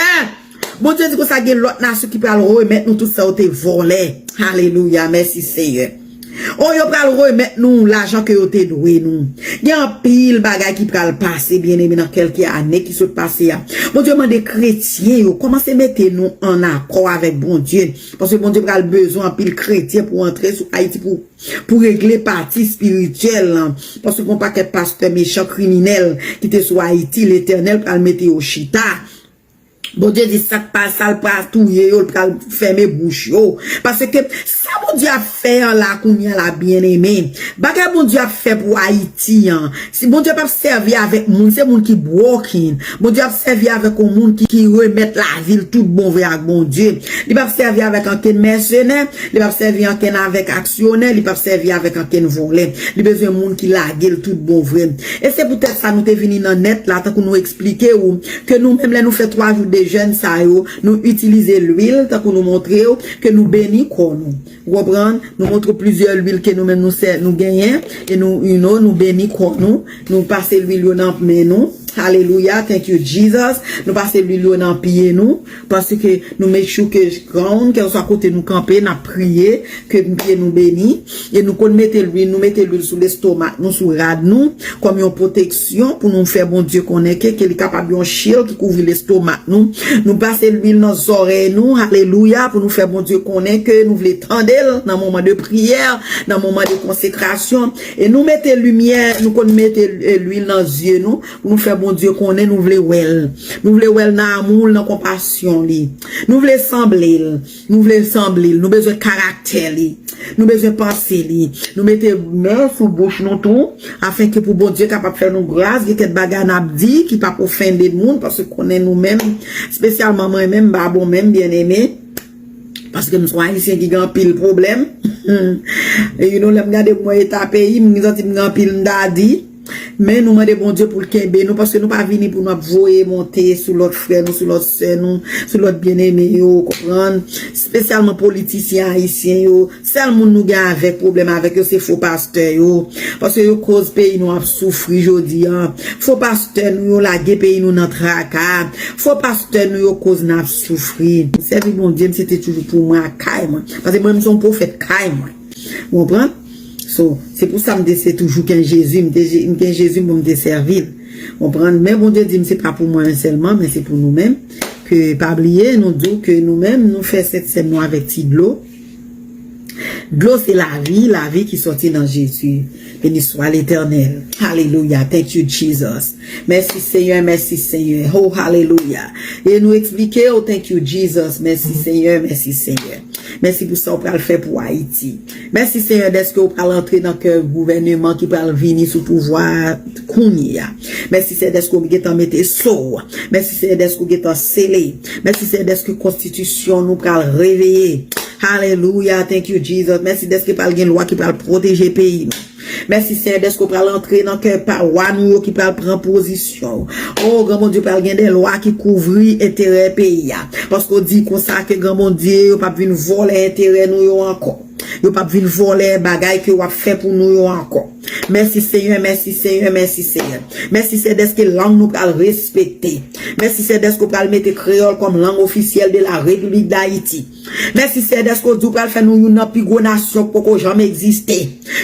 Bondye di konsa gen lòt nasyon ki pral remèt nou tout sa yo te vòlè. Alelouya. Mèsi, Seyè. Oh, yo pral remèt nou lajan ke yo te dwe nou. Gen anpil bagay ki pral pase, byeneme, nan kèlke ane ki sot pase a. Bondye mande kretyen yo kòmanse mete nou an akò avèk Bondye. Paske Bondye pral bezwen anpil kretyen pou antre sou Ayiti pou pou regle pati espirityèl lan. Paske gon pakèt pastè mechan, kriminèl ki te sou Ayiti, Letènèl pral mete yo chita. Bondye di sa k pa sa l pral touye yo, l pral fèmen bouch yo. Paske sa Bondye ap fè an la kounye a la, byeneme. Bagay Bondye ap fè pou Ayiti an. Si Bondye p ap sèvi avèk moun, se moun ki broken. Bondye ap sèvi avèk yon moun ki, ki remèt lavi l tout bon vre ak Bondye. Li p ap sèvi avèk ankenn mèsenè, li p ap sèvi ankenn avèk aksyonè, li p ap sèvi avèk ankenn vòlè. Li bezwen moun ki lage l tout bon vre. E se poutèt sa nou te vini nan nèt la, tankou nou eksplike ou, ke nou menm lè nou fè twa jou de jèn sa yo, nou itilize lwil, tankou nou montre w, ke nou beni kò nou. Ou konprann? Nou montre w plizyè lwil ke nou menm nou sè, nou genyen, e nou, you know, nou beni kò nou, nou pase lwil yo nan men nou. Alelouya, thank you Jesus. Nou pase lwil yo nan pye nou, paske nou make sure ke ground, kèlkeswa kote nou kanpe, n ap priye, ke pye nou beni, e nou konn mete lwil, nou mete lwil sou lestomak nou, sou rad nou, kòm yon pwoteksyon pou nou fè Bondye konnen ke, ke li kapab yon shield ki kouvri lestomak nou. Nou pase lwil nan zòrèy nou, alelouya, pou nou fè Bondye konnen ke nou vle tande l nan moman de priyè, nan moman de konsekrasyon. E nou mete limyè, nou konn mete, eh, lwil nan zye nou, pou nou fè Bondye konnen nou vle wè l. Nou vle wè l nan amou l, nan konpasyon li. Nou vle sanble l. Nou vle sanble l. Nou bezwen karaktè li. Nou bezwen panse li. Nou mete men sou bouch nou tou, afenke pou Bondye kapab fè nou gras, gen kèk bagay n ap di ki p ap ofende moun, paske konnen nou menm, espesyalman mwen menm, m pa bon menm, byeneme, paske m se yon Ayisyen ki gen anpil pwoblèm. E you know, lè m gade mwen eta peyi m, m santi m gen anpil m ta di. Men nou mande Bondye pou l kenbe nou, paske nou pa vini pou nou ap voye monte sou lòt frè nou, sou lòt sè nou, sou lòt byeneme yo, konprann? Espesyalman politisyen ayisyen yo. Sèl moun nou gen avèk pwoblèm avèk yo, se fo pastè yo. Paske yo koz peyi nou ap soufri jodi a. Fo pastè nou yo lage peyi nou nan traka. Fo pastè nou yo koz n ap soufri. Sèvi Bondye, m se te toujou pou mwen ak kay mwen. Paske mwen, m se yon pwofèt kay mwen. Ou konprann? So, se pou sa m te se toujou gen Jezi, m te je- m gen Jezi m pou m te sèvi l. Ou konprann? Men Bondye di m se pa pou mwen sèlman, men se pou nou menm. Ke pa bliye, nou di w ke nou menm, nou fè Sentsèn nou avèk ti dlo. Dlo se lavi, lavi ki sòti nan Jezi. Beni swa Letènèl. Alelouya. Thank you, Jesus. Mèsi, Senyè, mèsi, Senyè. Oh, alelouya. E nou eksplike w, thank you, Jesus. Mèsi, Senyè, mèsi, Senyè. Mèsi pou sa w pral fè pou Ayiti. Mèsi, Senyè, dèske w pral antre nan kè gouvèneman ki pral vini sou pouvwa a kounye a. Mèsi, Senyè, dèske w gentan mete so w. Mèsi, Senyè, dèske w gentan sele. Mèsi, Senyè, dèske konstitisyon nou pral reveye. Alelouya, thank you, Jesus. Mèsi dèske pral gen lwa ki pral pwoteje peyi nou. Mèsi, Senyè, dèske w pral antre nan kè pa wa nou yo ki pral pran pozisyon. O, Gran Bondye, pral gen de lwa ki kouvri enterè peyi a. Paske w di konsa ke, Gran Bondye, yo p ap vin vòlè enterè nou yo ankò. Yo p ap vin vòlè bagay ke w ap fè pou nou yo ankò. Mèsi, Senyè, mèsi, Senyè, mèsi, Senyè. Mèsi, Senyè, dèske lang nou pral respekte. Mèsi, Senyè, dèske w pral mete kreyòl kòm lang ofisyèl de la Repiblik Dayiti. Mèsi, Senyè, dèske w di w pral fè nou youn nan pi gwo nasyon k poko janm egziste.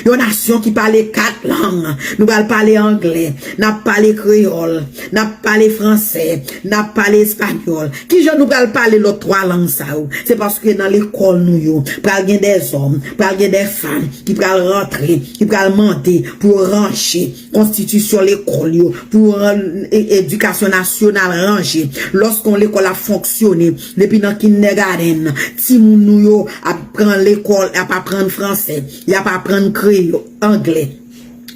Yon nasyon ki pale kat lang. Nou pral pale anglè, n ap pale kreyòl, n ap pale fransè, n ap pale espanyòl. Kijan nou pral pale lòt twa lang sa yo? Se paske nan lekòl nou yo, pral gen dèzòm, pral gen dèfanm ki pral rantre, ki pral mande pou yo ranche konstitisyon lekòl yo, pou yo rann e- edikasyon nasyonal ranje. Lòske yon lekòl ap fonksyone, depi nan kindègadenn, timoun nou yo ap pran lekòl, ap aprann fransè, y ap aprann kreyòl, anglè.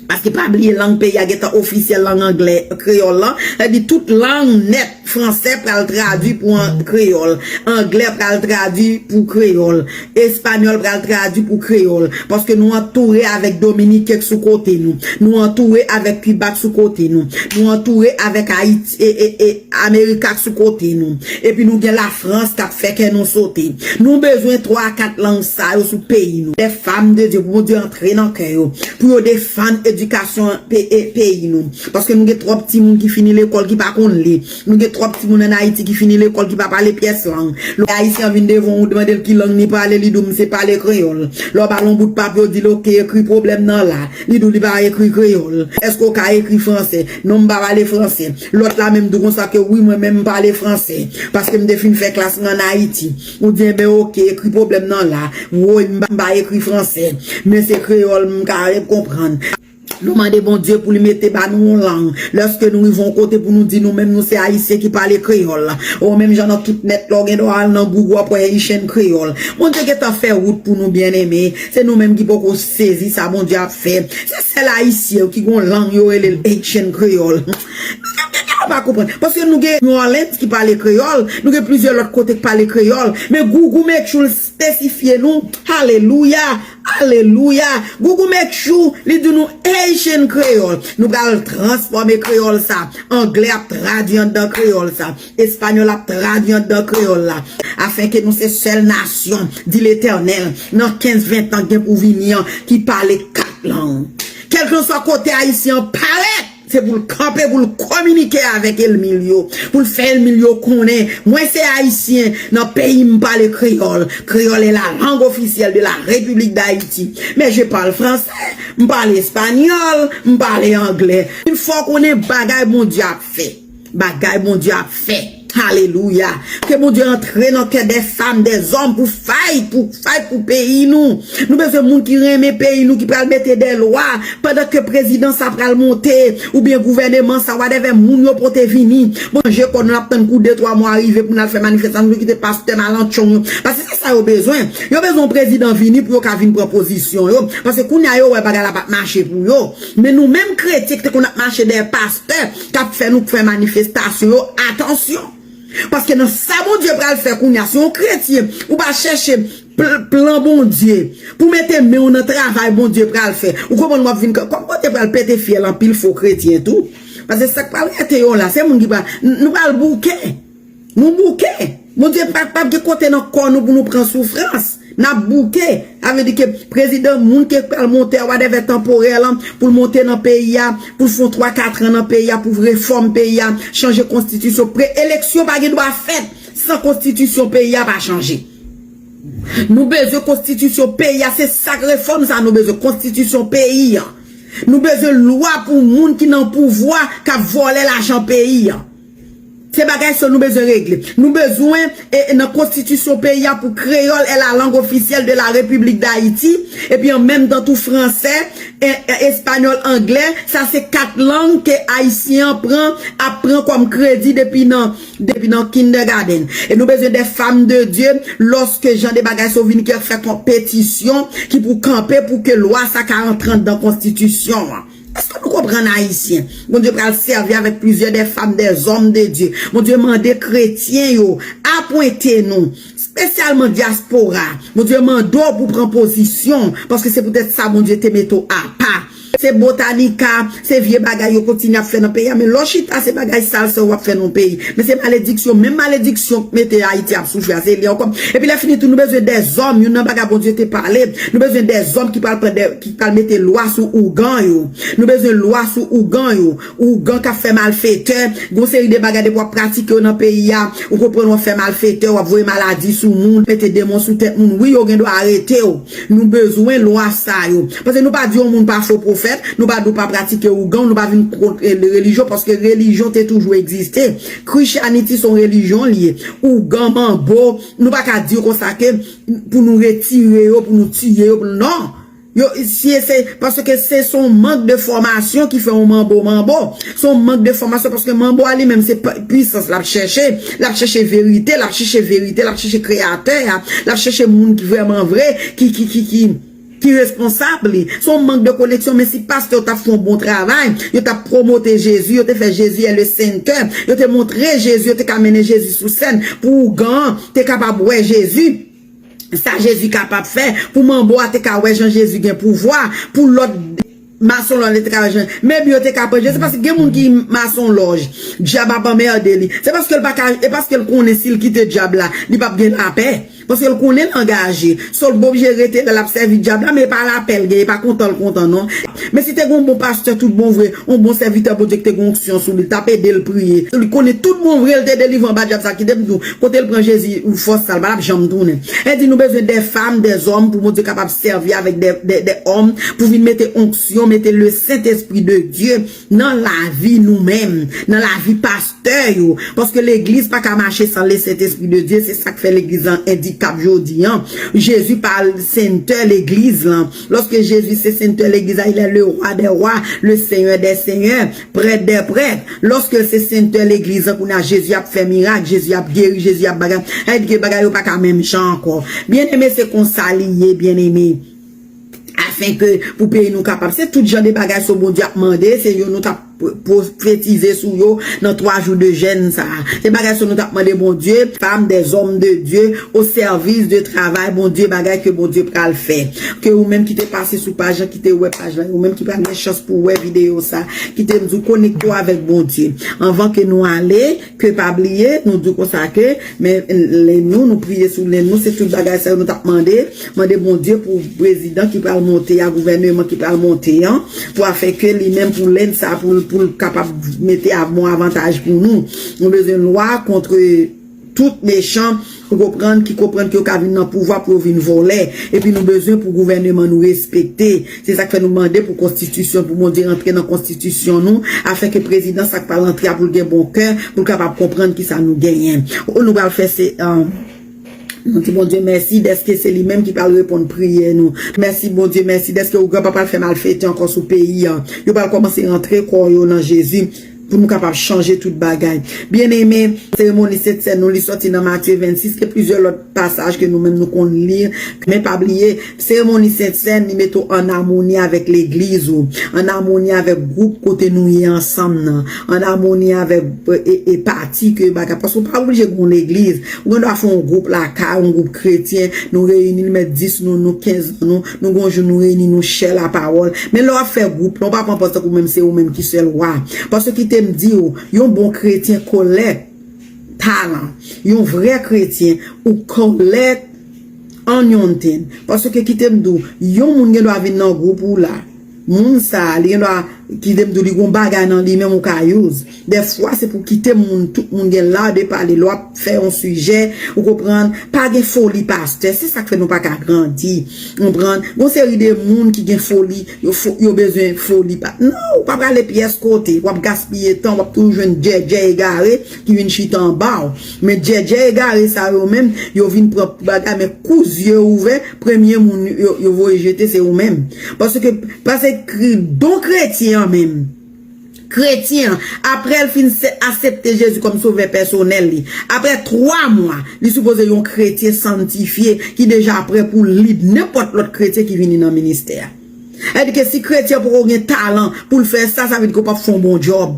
Paske pa bliye lang peyi a gentan ofisyèl lang anglè, kreyòl lan. Sa di tout lang nèt, fransè pral tradui pou an- kreyòl, anglè pral tradui pou kreyòl, espanyòl pral tradui pou kreyòl. Paske nou antoure avèk Dominiken k sou kote nou. Nou antoure avèk Kiba k sou kote nou. Nou antoure avèk Ayiti, e, e, e, Amerika k sou kote nou. Epi nou gen Lafrans k ap fè kè nou sote. Nou bezwen twa, kat lang sa yo sou peyi nou. Dèfanm de Dye, pou Bondye antre nan kè yo. Pou yo defann edikasyon pe- e- peyi nou. Paske nou gen twòp timoun ki fini lekòl ki pa konn li. Nou gen twòp timoun ann Ayiti ki fini lekòl ki pa pale pyès lang. Lè Ayisyen an vin devan w, ou mande l ki lang li pale, li di w, "M se pale kreyòl." Lè w ba l yon bout papye, w di l, "Oke, ekri pwoblèm nan la." Li di w li pa ekri kreyòl. "Èske w ka ekri fransè?" "Non, m pa pale fransè." Lòt la menm di w konsa ke, "Wi, mwen menm m pale fransè, paske m te fin fè klas mwen ann Ayiti." Ou di, "Enben, oke, ekri pwoblèm nan la." "Woy, m pa, m pa ekri fransè, men se kreyòl m ka konprann." Nou mande Bondye pou li mete ba nou yon lang. Lèske nou rive yon kote pou nou di nou menm nou se Ayisyen ki pale kreyòl. Ou menm jan nan tout nèt la, ou gen dwa al nan Google, w ap wè Haitian kreyòl. Bondye gentan fè wout pou nou, byeneme. Se nou menm ki poko sezi sa Bondye ap fè. Se sèl Ayisyen yo ki gon lang yo rele l Haitian kreyòl. Bagay yo pa konprann. Paske nou gen New Orleans ki pale kreyòl, nou gen plizyè lòt kote ki pale kreyòl, men Google make sure l espesifye nou. Alelouya! Alelouya! Google make sure li di nou Haitian kreyòl. Nou pral transfòme kreyòl sa. Anglè ap tradui anndan kreyòl sa. Espanyòl ap tradui anndan kreyòl la. Afenke nou se sèl nasyon, di Letènèl, nan kenz ven tan k gen pou vini an, ki pale kat lang. Kèlkanswa kote Ayisyen an parèt, se pou l kanpe, pou l kominike avèk ènmi l yo, pou l fè ènmi l yo konnen, mwen se Ayisyen, nan peyi m pale kreyòl. Créole est la langue officielle de la République d'Haïti. Mais je parle français, m pale espanyòl, m pale anglè. Fò w konnen bagay Bondye ap fè. Bagay Bondye ap fè. Alelouya. Ke Bondye antre nan kè dè fanm, dè zòm pou fight, pou fight pou peyi nou. Nou bezwen moun ki renmen peyi nou, ki pral mete dè lwa pandan ke prezidan sa pral monte, oubyen gouvèneman sa, whatever, moun yo pote vini. Bon, je kò nou ap tann kou de twa mwa rive pou n al fè manifestasyon, nou kite pastè malanchon yo. Paske se sa yo bezwen. Yo bezwen yon prezidan vini pou yo ka vin pran pozisyon yo. Paske kounye a yo wè bagay la p ap mache pou yo. Men nou menm kretyen ki te konn ap mache dèyè pastè k ap fè nou fè manifestasyon yo, atansyon. Paske nan sa Bondye pral fè kounye a, si yon kretyen ou pa chèche pl- plan Bondye pou mete men w nan travay Bondye pral fè, ou konprann w ap vin kòm Bondye pral pete fyèl anpil fo kretyen tou. Paske sa k pral rete yo la, se moun ki pral, n- nou pral bouke. Nou bouke. Bondye pa p ap gen kote nan kò nou pou nou pran soufrans. N ap bouke. Sa vle di ke prezidan, moun ki pral monte a, whatever, tanporè lan, pou l monte nan peyi a, pou l fè yon twa kat an nan peyi a, pou refòm peyi a, chanje konstitisyon. Pre eleksyon pa gen dwa fèt san konstitisyon peyi a pa chanje. Nou bezwen konstitisyon peyi a, se sa k refòm sa nou bezwen, konstitisyon peyi a. Nou bezwen lwa pou moun ki nan pouvwa k ap vòlè lajan peyi a. Se bagay sa nou bezwen regle. Nou bezwen e, e nan konstitisyon peyi a pou kreyòl est la langue officielle de la République d'Haïti, epi an menm tan tou fransè, e, e, espanyòl, anglè, sa se kat lang ke ayisyen an pran, ap pran kòm kredi depi nan, depi nan kindergarten. E nou bezwen dè fanm de Dye, lòske jan de bagay sa yo vin ki ap fè konpetisyon, ki pou kanpe pou ke lwa sa ka antre anndan konstitisyon an. Èske nou konprann, Ayisyen? Bondye pral sèvi avèk plizyè dè fanm, dè zòm de Dye. Bondye mande kretyen yo, apwente nou, espesyalman dyaspora. Bondye mande w pou pran pozisyon, paske se poutèt sa Bondye te mete w apa. Se botanika, se vye bagay yo kontinye ap fè nan peyi a, men lè w chita, se bagay sal sa w ap fè nan peyi. Men se malediksyon, menm malediksyon k mete Ayiti ap soufri a, se li ankò. Epi lè fini tou, nou bezwen dè zòm, youn nan bagay Bondye te pale, nou bezwen dè zòm ki pral pran dè, ki pral mete lwa sou ougan yo. Nou bezwen lwa sou ougan yo. Ougan k ap fè malfetè, gon seri de bagay depi w ap pratike yo nan peyi a, ou konprann w ap fè malfetè, w ap voye maladi sou moun, mete demon sou tèt moun. Wi, yo gen dwa arete w. Nou bezwen lwa sa yo. Paske nou pa di yon moun pa fo pwofèt, nou pa di w pa pratike ougan, nou pa vin kont, eh, relijyon, paske relijyon te toujou egziste. Christianity se yon relijyon li ye. Ougan, manbo, nou pa ka di w konsa ke pou nou retire yo, pou nou tiye yo, pou nou, non. Yo, si se, paske se, se yon mank de fòmasyon ki fè yon manbo manbo. Se yon mank de fòmasyon, paske manbo a li menm se pa- pwisans l ap chèche. L ap chèche verite, l ap chèche verite, l ap chèche kreyatè a, l ap chèche moun ki vrèman vre, ki, ki, ki, ki, ki responsab li. Se yon mank de koneksyon, men si pastè yo t ap fè yon bon travay, yo t ap pwomote Jezi, yo te fè Jezi est le Seigneur, yo te montre Jezi, yo te ka mennen Jezi sou sèn, pou ougan an te kapab wè Jezi. Sa Jezi kapab fè, pou manbo a te ka wè jan Jezi gen pouvwa, pou lòt masonlòj te ka wè jan, menm yo te ka pran Jezi, paske gen moun ki masonlòj, dyab ap anmède li. Se paske l pa ka, e paske l konnen si l kite dyab la, li p ap gen lapè. Paske l konnen l angaje. So l oblije rete la, l ap sèvi dyab la, men e pa lapè l gen, e pa kontan l kontan non. Men si te gen yon bon pastè tout bon vre, yon bon sèvitè Bondye ki te gen onksyon sou li, l t ap ede l priye. Li konnen tout bon vre, l te delivre anba dyab sa, kite m di w, kote l pran Jezi, fòs sa, l pa t ap janm tounen. E di nou bezwen dè fanm, dè zòm pou Bondye kapab sèvi avèk dè, dè, dè òm pou vin mete onksyon, mete le Sentespri de Dye nan lavi nou menm, nan lavi pastè yo. Paske legliz pa ka mache san le Sentespri de Dye, se sa k fè legliz lan endi- K ap jodi an. Jezi pa sentè legliz lan. Lòske Jezi se sentè legliz la, il est le roi des rois, le seigneur des seigneurs, prêtre des prêtres. Lòske se sentè legliz lan, kounye a Jezi ap fè mirak, Jezi ap geri, Jezi ap bagay. Sa vle di ke bagay yo pa ka menm jan ankò. Byeneme, se konsa li ye, byeneme. Afenke pou peyi nou kapab. Se tout jan de bagay sa Bondye ap mande, se yo nou t ap pwofetize sou yo nan twa jou de jèn sa a. Se bagay sa nou t ap mande Bondye, femme, des hommes de Dieu, au service de travail Bondye, bagay ke Bondye pral fè. Ke ou menm ki te pase sou paj lan, ki te wè paj lan, ou menm ki pral gen chans pou wè videyo sa, kite m di w konekte w avèk Bondye. Anvan ke nou ale, ke pa bliye, nou di w konsa ke, men lè nou, nou priye sou lè nou, se tout bagay sa yo nou t ap mande, mande Bondye pou prezidan ki pral monte a, gouvèneman ki pral monte an, pou afè ke li menm pou lèn sa, pou, pou l kapab mete a bon avantaj pou nou. Nou bezwen lwa kont tout mechan, ou konprann, ki konprann ke yo ka vin nan pouvwa pou yo vin vòlè. Epi nou bezwen pou gouvèneman nou respekte. Se sa k fè nou mande pou konstitisyon, pou Bondye rantre nan konstitisyon nou, afenke prezidan sa k pral rantre a pou l gen bon kè, pou l kapab konprann kisa nou genyen. Ou nou pral fè se, um, nou di Bondye mèsi dèske se li menm ki pral reponn priyè nou. Mèsi Bondye, mèsi dèske ou pral fè malfektè ankò sou peyi a. Yo pral kòmanse rantre kò yo nan Jezi pou nou kapab chanje tout bagay. Byeneme, seremoni Sentsèn nou, li sòti nan Matye vennsis, gen plizyè lòt pasaj ke nou menm nou konn li. Men pa bliye, seremoni Sentsèn, li mete w ann amoni avèk legliz ou, ann amoni avèk gwoup kote nou ye ansanm nan, ann amoni avèk, e, e, e pati ke bagay. Paske ou pa oblije gen yon legliz. Ou gen dwa fè yon gwoup lakay, yon gwoup kretyen, nou reyini, nou mèt dis nou, nou kenz nou, nou gon jou nou reyini, nou share lapawòl. Men lè w ap fè gwoup la, ou pa pran pòz tankou menm se ou menm ki sèl wa. Paske kite m di w, yon bon kretyen kolèk talan. Yon vrè kretyen, ou kolèk anointing. Paske kite m di w, yon moun gen dwa vin nan gwoup ou la. Moun sa a, li gen dwa, kite m di w, li gon bagay nan li menm ou ka use. Dèfwa, se pou kite moun, tout moun gen la de pale. Lè w ap fè yon sijè, ou konprann, pa gen foli pastè. Se sa k fè nou pa ka grandi. Ou konprann? Gon seri de moun ki gen foli, yo fo-, yo bezwen foli pa. Non, ou pa prale pyès kote. W ap gaspiye tan, w ap toujou jwenn djèdjè egare ki vin chita anba w. Men djèdjè egare sa yo menm, yo vin pran bagay, men kou zye ouvè, premye moun yo, yo voye jete, se ou menm. Paske, paske don kretyen an menm, kretyen an, apre l fin se-, aksepte Jezi kòm sovè pèsonèl li, apre twa mwa, li sipoze yon kretyen santifye ki deja prè pou lib nenpòt lòt kretyen ki vini nan ministè a. Sa vle di ke si kretyen poko gen talan pou l fè sa, sa vle di ke w p ap fè yon bon djòb.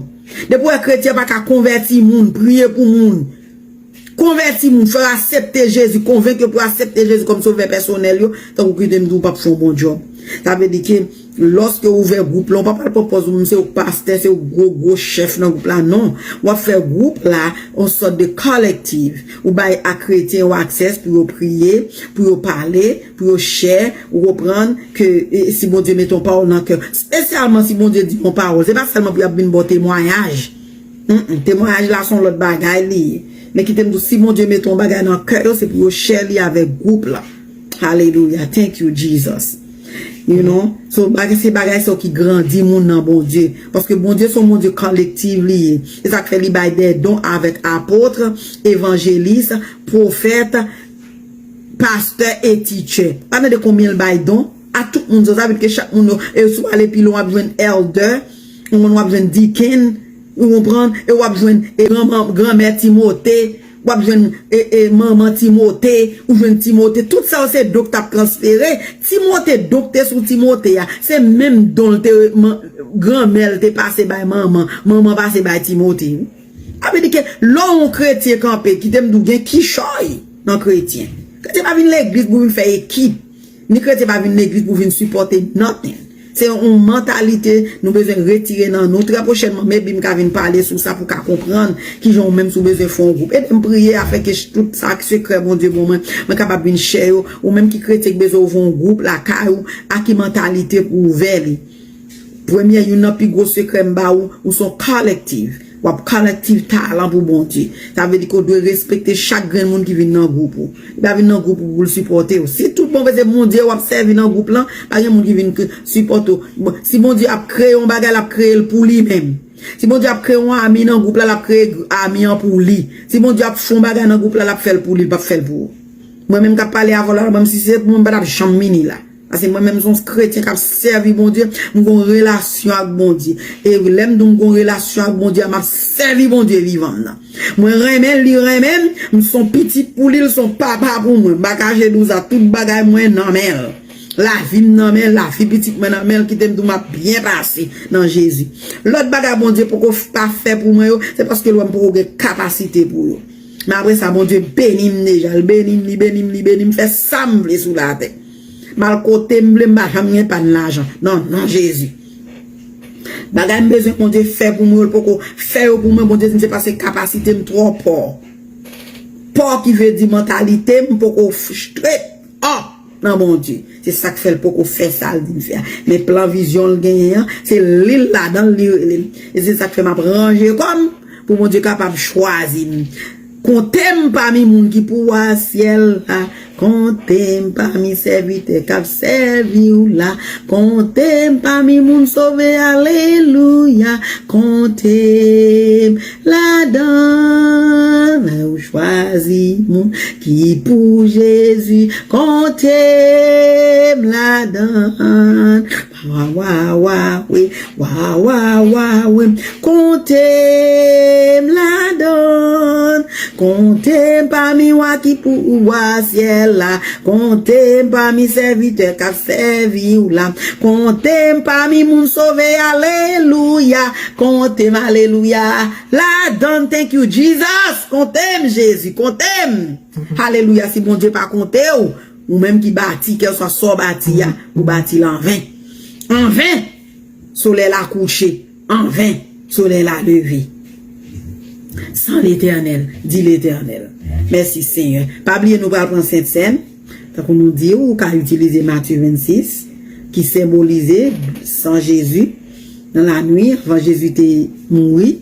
Depi w wè kretyen pa ka konvèti moun, priye pou moun, konvèti moun, fè yo aksepte Jezi, konvenk yo pou yo aksepte Jezi kòm sovè pèsonèl yo, tankou kite m di w, w p ap fè yon bon djòb. Sa vle di ke lòske w ouvè gwoup la, w pa pral pran pòz ou menm se ou k pastè, se ou k gwo, gwo chèf nan gwoup la, non. W ap fè gwoup la yon sòt de collective. Ou bay a kretyen yo access pou yo priye, pou yo pale, pou yo share, ou konprann ke, e, si Bondye mete yon pawòl nan kè w, espesyalman si Bondye di yon pawòl, se pa sèlman pou y ap vin ba w temwayaj. Mm, mm, temwayaj la se yon lòt bagay li ye. Men kite m di w, si Bondye mete yon bagay nan kè yo, se pou yo share li avèk gwoup la. Hallelujah. Thank you, Jesus. You know? So, bagay, se bagay sa yo ki grandi moun nan Bondye. Paske Bondye se yon Bondye collective li ye. Se sa k fè li bay de don avèk apot, evanjelis, pwofèt, pastè e teacher. Pa tande konbyen l bay don a tout moun sa. Sa vle di ke chak moun yo, e si w ale pi lwen, w ap jwenn elder, ou konprann, w ap jwenn deacon, ou konprann, e w ap jwenn, e, granman-, granmè Timote, w ap jwenn, e, e, manman Timote, ou jwenn Timote. Tout sa yo se don k t ap transfere. Timote, don k te sou Timote a, se menm don l te, man-, granmè l te pase bay manman, manman pase bay Timote. Sa vle di ke lè yon kretyen kanpe, kite m di w, gen kichòy nan kretyen. Kretyen pa vin legliz pou vin fè ekip. Ni kretyen pa vin legliz pou vin sipòte nothing. Se yon mantalite nou bezwen retire nan nou. Trè pwochènman, maybe m ka vin pale sou sa pou w ka konprann kijan ou menm si w bezwen fè yon gwoup. Ede m priye afin ke ch-, tout sa k sekrè Bondye ban mwen, mwen kapab vin share yo. Ou menm ki kretyen ki bezwen ouvri yon gwoup lakay ou, a ki mantalite pou w ouvè li. Premye, youn nan pi gwo sekrè m ba ou, ou se yon collective. W ap collective talan pou Bondye. Sa vle di ke w dwe respekte chak grenn moun ki vin nan gwoup ou. Li pa vin nan gwoup ou pou l sipòte w. Si tout bon vre se Bondye w ap sèvi nan gwoup lan, pa gen moun ki vin k-, sipòte w. Bon, si Bondye ap kreye yon bagay, l ap kreye l pou li menm. Si Bondye ap kreye yon ami nan gwoup la, l ap kreye gr-, ami an pou li. Si Bondye ap fè yon bagay nan gwoup la, l ap fè l pou li, li p ap fè l pou ou. Mwen menm k ap pale avè w la, mwen menm si se pou mwen, m pa t ap janm vini la. Paske mwen menm se yon kretyen k ap sèvi Bondye, m gon relasyon ak Bondye. E lè m di w m gon relasyon ak Bondye a, m ap sèvi Bondye vivan m nan. Mwen renmen l, li renmen m, m se yon pitit pou li, l se yon papa pou mwen. M pa kache di w sa, tout bagay mwen nan men l. Lavi m nan men l, lavi pitit mwen nan men l, kite m di w m ap byen pase nan Jezi. Lòt bagay Bondye poko f- pa fè pou mwen yo, se paske l wè m poko gen kapasite pou yo. Men apre sa, Bondye beni m deja, l beni m, li beni m, li beni m, fè sa m vle sou latè. M al kote m vle, m pa janm gen pàn lajan. Non, non, Jezi. Bagay m bezwen Bondye fè pou mwen, l poko fè yo pou mwen, Bondye di m se paske kapasite m twò pò. Pò ki vle di mantalite m poko f- straight up nan Bondye. Se sa k fè l poko fè sa l di l fè a. Men plan vizyon l genyen an, se li l ladan l, li rele m. E se sa k fè m ap ranje kò m pou Bondye kapab chwazi m. Konte m pami moun ki pou w a syèl la. Konte m pami sèvitè k ap sèvi w la. Konte m pami moun sove, alelouya. Konte m ladan l, ou chwazi moun ki pou Jezi. Konte m ladan l. Wa, wa, wa, wi. Wa, wa, wa, wi. Konte m ladan l. Konte m pami wa ki pou wa syèl la. Konte m pami sèvitè k ap sèvi w la. Konte m pami moun sove, alelouya. Konte m, alelouya. Ladan l, thank you, Jesus. Konte m, Jezi. Konte m. Alelouya. Si Bondye pa konte w, ou menm ki bati, kèlswa sa w bati a, ou bati l anven. Anven. Solèy la kouche. Anven. Solèy la leve. San Letènèl, di Letènèl. Mèsi, Senyè. Pa bliye, nou pral pran Sentsèn. Tankou nou di, ou ka itilize Matye vennsis, ki senbolize san Jezi. Nan lanwi, anvan Jezi te mouri,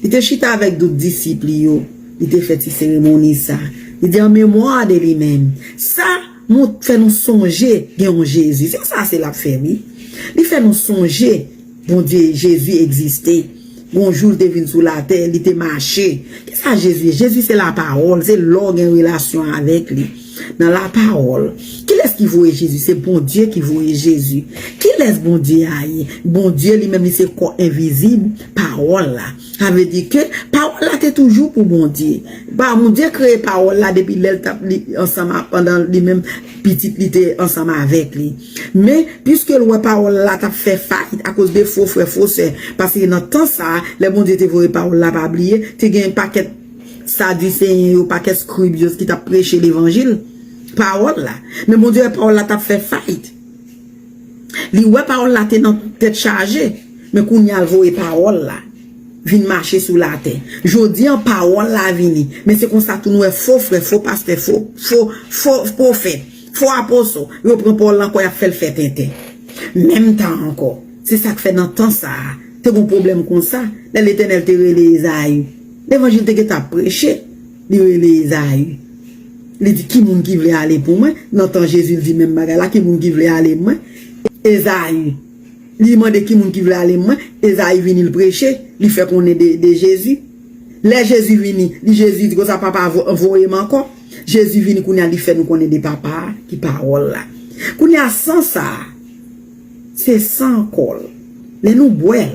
li te chita avèk dout disip li yo. Li te fè ti seremoni sa. Li di, an memwa de li menm. Sa, nou fè nou sonje gen yon Jezi. Se sa, se l ap fè, wi. Li fè nou sonje Bondye, Jezi egziste. Gon jou l te vin sou latè, li te mache. Kisa Jezi ye? Jezi se lapawòl, se lè w gen relasyon avèk li. Nan lapawòl. Kilès ki voye Jezi? Se Bondye ki voye Jezi. Kilès Bondye a ye? Bondye li menm, li se kò envizib, pawòl la. Sa vle di ke pawòl la te toujou pou Bondye. Pa Bondye kreye pawòl la depi lè l t ap li ansanm a- pandan li menm pitit li te ansanm avèk li. Men, piske l wè pawòl la t ap fè fayit akoz de fo frè, fo sè, paske nan tan sa a, lè Bondye te voye pawòl la, pa bliye, te gen pakèt Sadiseyen yo, pakèt skrib yo ki t ap preche levanjil, pawòl la. Men Bondye wè pawòl la t ap fè fayit. Li wè pawòl la te nan tèt chaje, men kounye a l voye pawòl la vin mache sou latè. Jodi a, pawòl la vini, men se konsa tou nou wè fo frè, fo pastè, fo, fo, fo pwofèt, fo apostol, yo pran pawòl la ankò, y ap fè l fè tenten. Menm tan ankò, se sa k fè nan tan sa a, te gon pwoblèm konsa, lè Letènèl te rele Ezayi. Levanjil te gentan ap preche, li rele Ezayi. Li di, ki moun ki vle ale pou mwen? Nan tan Jezi, l di menm bagay la, ki moun ki vle ale mwen? Ezayi. Li mande ki moun ki vle ale mwen. Ezayi vini, l preche, li fè konnen de, de Jezi. Lè Jezi vini, li Jezi di konsa, papa vo- voye m ankò. Jezi vini kounye a, li fè nou konnen de papa a, ki pawòl la. Kounye a, san sa a, se san kò l. Lè nou bwè l,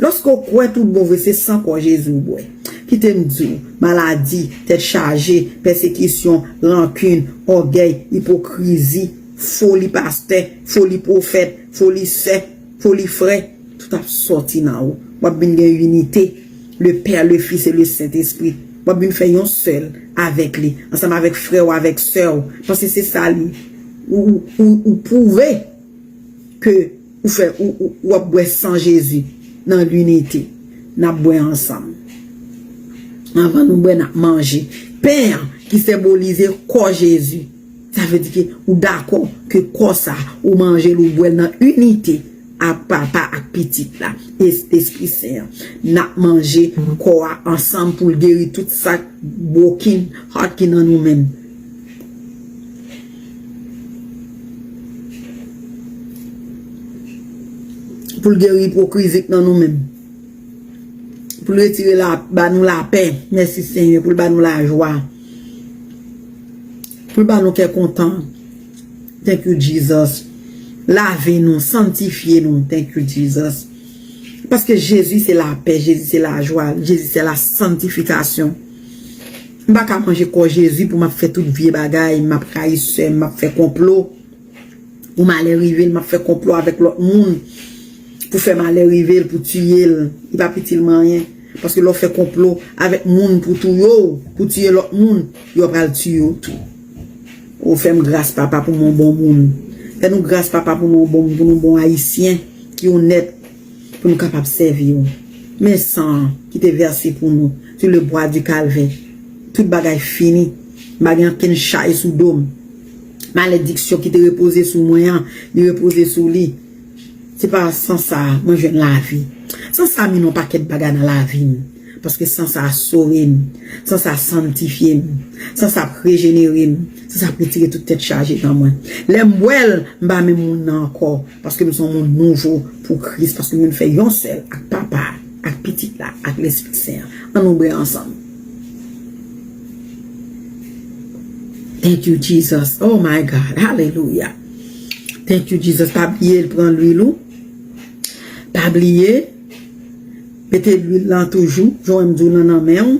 lòske w kwè tout bon vre, se san kò Jezi w bwè. Kite m di w, maladi, tèt chaje, pèsekisyon, rankin, ògèy, ipokrizi, foli pastè, foli pwofèt, foli sè, foli frè, tout ap sòti nan ou. W ap vin gen inite. Le Père, le Fils et le Saint-Esprit. W ap vin fè yon sèl avèk li, ansanm avèk frè w, avèk sè w. Paske se sa li, ou, ou, ou, ou pwouve ke ou fè, ou, ou, w ap bwè san Jezi nan linite. N ap bwè ansanm. Anvan nou bwè, n ap manje. Pen an ki senbolize kò Jezi. Sa vle di ke ou dakò ke kò sa, ou manje l, ou bwè l nan inite ak Papa ak Pitit la, es- Espri Sen an. N ap manje kò a ansanm pou l geri tout sa broken heart ki nan nou menm. Pou l geri ipokrizi k nan nou menm. Pou l retire la, ba nou lapè. Mèsi, Senyè, pou l ba nou lajwa. Pou l ba nou kè kontan. Thank you, Jesus. Lave nou, santifye nou. Thank you, Jesus. Paske Jezi se lapè, Jezi se lajwa, Jezi se la santifikasyon. M pa ka manje kò Jezi pou m ap fè tout vye bagay, m ap rayi sè m, m ap fè konplo. Pou malè rive l, m ap fè konplo avèk lòt moun. Pou fè malè rive l, pou tiye l. Li p ap itil mwen anyen. Paske lè w fè konplo avèk moun pou touye w, pou tiye lòt moun, yo pral tiye w tou. Ou fè m gras, Papa, pou m yon bon moun. Fè nou gras, Papa, pou nou bon, pou nou bon Ayisyen ki onèt, pou nou kapab sèvi w. Men san an ki te vèse pou nou sou le bwa di Kalvè. Tout bagay fini. M pa gen ankenn chay sou do m. Malediksyon ki te repoze sou mwen an, li repoze sou li. Se pa san sa a mwen jwenn lavi. San sa a m yon pakèt bagay nan lavi m. Paske san sa a sove m. San sa a santifye m. San sa a rejenere m. San sa a retire tout tèt chaje nan mwen. Lè m bwè l, m pa menm moun nan ankò. Paske m se yon moun nouvo pou Kris. Paske m vin fè yon sèl ak Papa a, ak Pitit la, ak Lespri Sen an. Ann nou bwè ansanm. Thank you, Jesus. Oh my God. Hallelujah. Thank you, Jesus. Pa bliye l pran lwil ou. Pa bliye. Mete lwil lan toujou. Jan m di w nan, nan men w.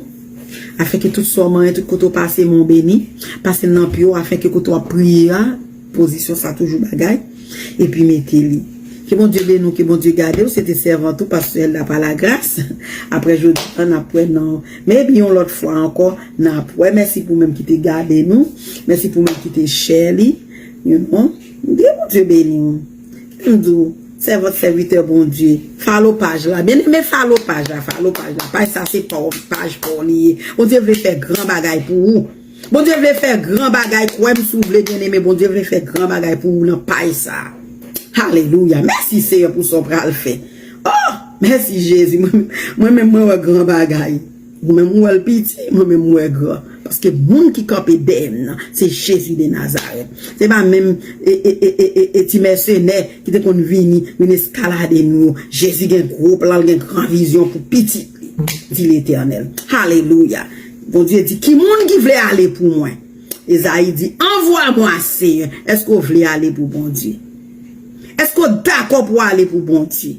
Afenke tout sa w manyen, tout kote w pase, men w beni. Pase l nan pye w, afenke kote w ap priye a, pozisyon sa toujou bagay. Epi mete li. Ke Bondye beni w, ke Bondye gade w. Se te sèvant ou, pastè Elda pa Lagras. Apre jodi a, n ap wè nan, maybe yon lòt fwa ankò, n ap wè. Mèsi pou menm ki te gade nou. Mèsi pou menm ki te share li. You know. Ke Bondye beni w. M di w, sèvant, sèvitè Bondye. Follow paj la. Byeneme, follow paj la. Follow paj la. Paj sa se pa w, paj pa w li ye. Bondye vle fè gran bagay pou ou. Bondye vle fè gran bagay, kwè m si w vle, byeneme, Bondye vle fè gran bagay pou ou nan pay sa. Alelouya. Mèsi, Seyè, pou sa w pral fè. Oh, mèsi, Jezi. Mwen, mwen menm, mwen wè gran bagay. Ou menm, ou wè l piti, mwen menm, mwen wè gran. Paske moun ki kanpe dèyè m nan, se Jezi de Nazarèt. Se pa menm e, e, e, e, e, e ti mèsenè ki te konn vini, vin eskalade nou yo. Jezi gen gwo plan, l gen gran vizyon pou pitit li, di Letènèl. Alelouya. Bondye di, ki moun ki vle ale pou mwen? Ezayi di, envoie-moi, Seigneur. Èske w vle ale pou Bondye? Èske w dakò pou w ale pou Bondye?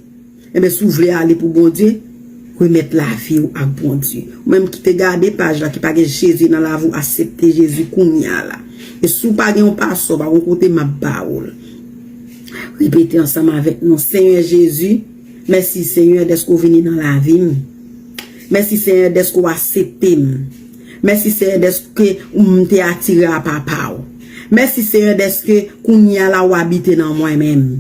Enben, si w vle ale pou Bondye, remèt lavi w ak Bondye. Ou menm ki te gade paj la, ki pa gen Jezi nan lavi w, aksepte Jezi kounye a la. E si w pa gen yon pastè, w pa gen yon kote, m ap ba w l. Repete ansanm avèk nou, Senyè Jezi, mèsi, Senyè, dèske w vini nan lavi m. Mèsi, Senyè, dèske w aksepte m. Mèsi, Senyè, dèske m te atire a Papa w. Mèsi, Senyè, dèske kounye a la w abite nan mwen menm.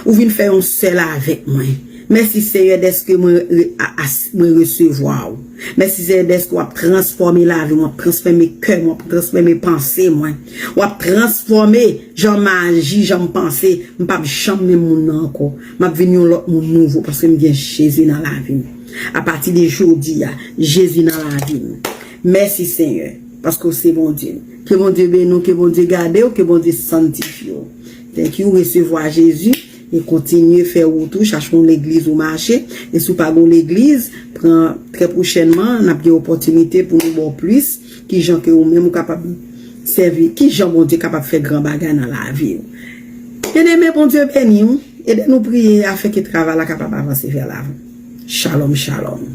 Ou vin fè yon sèl avèk mwen. Mèsi, Senyè, dèske mwen re-, a-, as-, mwen resevwa w. Mèsi, Senyè, dèske w ap transfòme lavi m, w ap transfòme kè m, w ap transfòme panse mwen. W ap transfòme jan m aji, jan m panse. M p ap janm menm moun nan ankò. M ap vin yon lòt moun nouvo paske m gen Jezi nan lavi m. Apati de jodi a, Jezi nan lavi m. Mèsi, Senyè, paske w se Bondye m. Ke Bondye beni w, ke Bondye gade w, ke Bondye sanntifye w. Thank you, resevwa Jezi e kontinye fè wout ou, chache yon legliz ou mache. E si w pa gen yon legliz, pran trè pwochènman, n ap gen opòtinite pou nou ba w plis, kijan ke ou menm ou kapab sèvi, kijan Bondye kapab fè gran bagay nan lavi w. Byeneme, Bondye beni w. Ede nou priye afin ke travay la kapab avanse vè lavan. Shalom, shalom.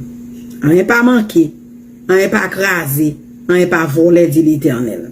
Anyen pa manke, anyen pa kraze, anyen pa vòlè, di Letènèl.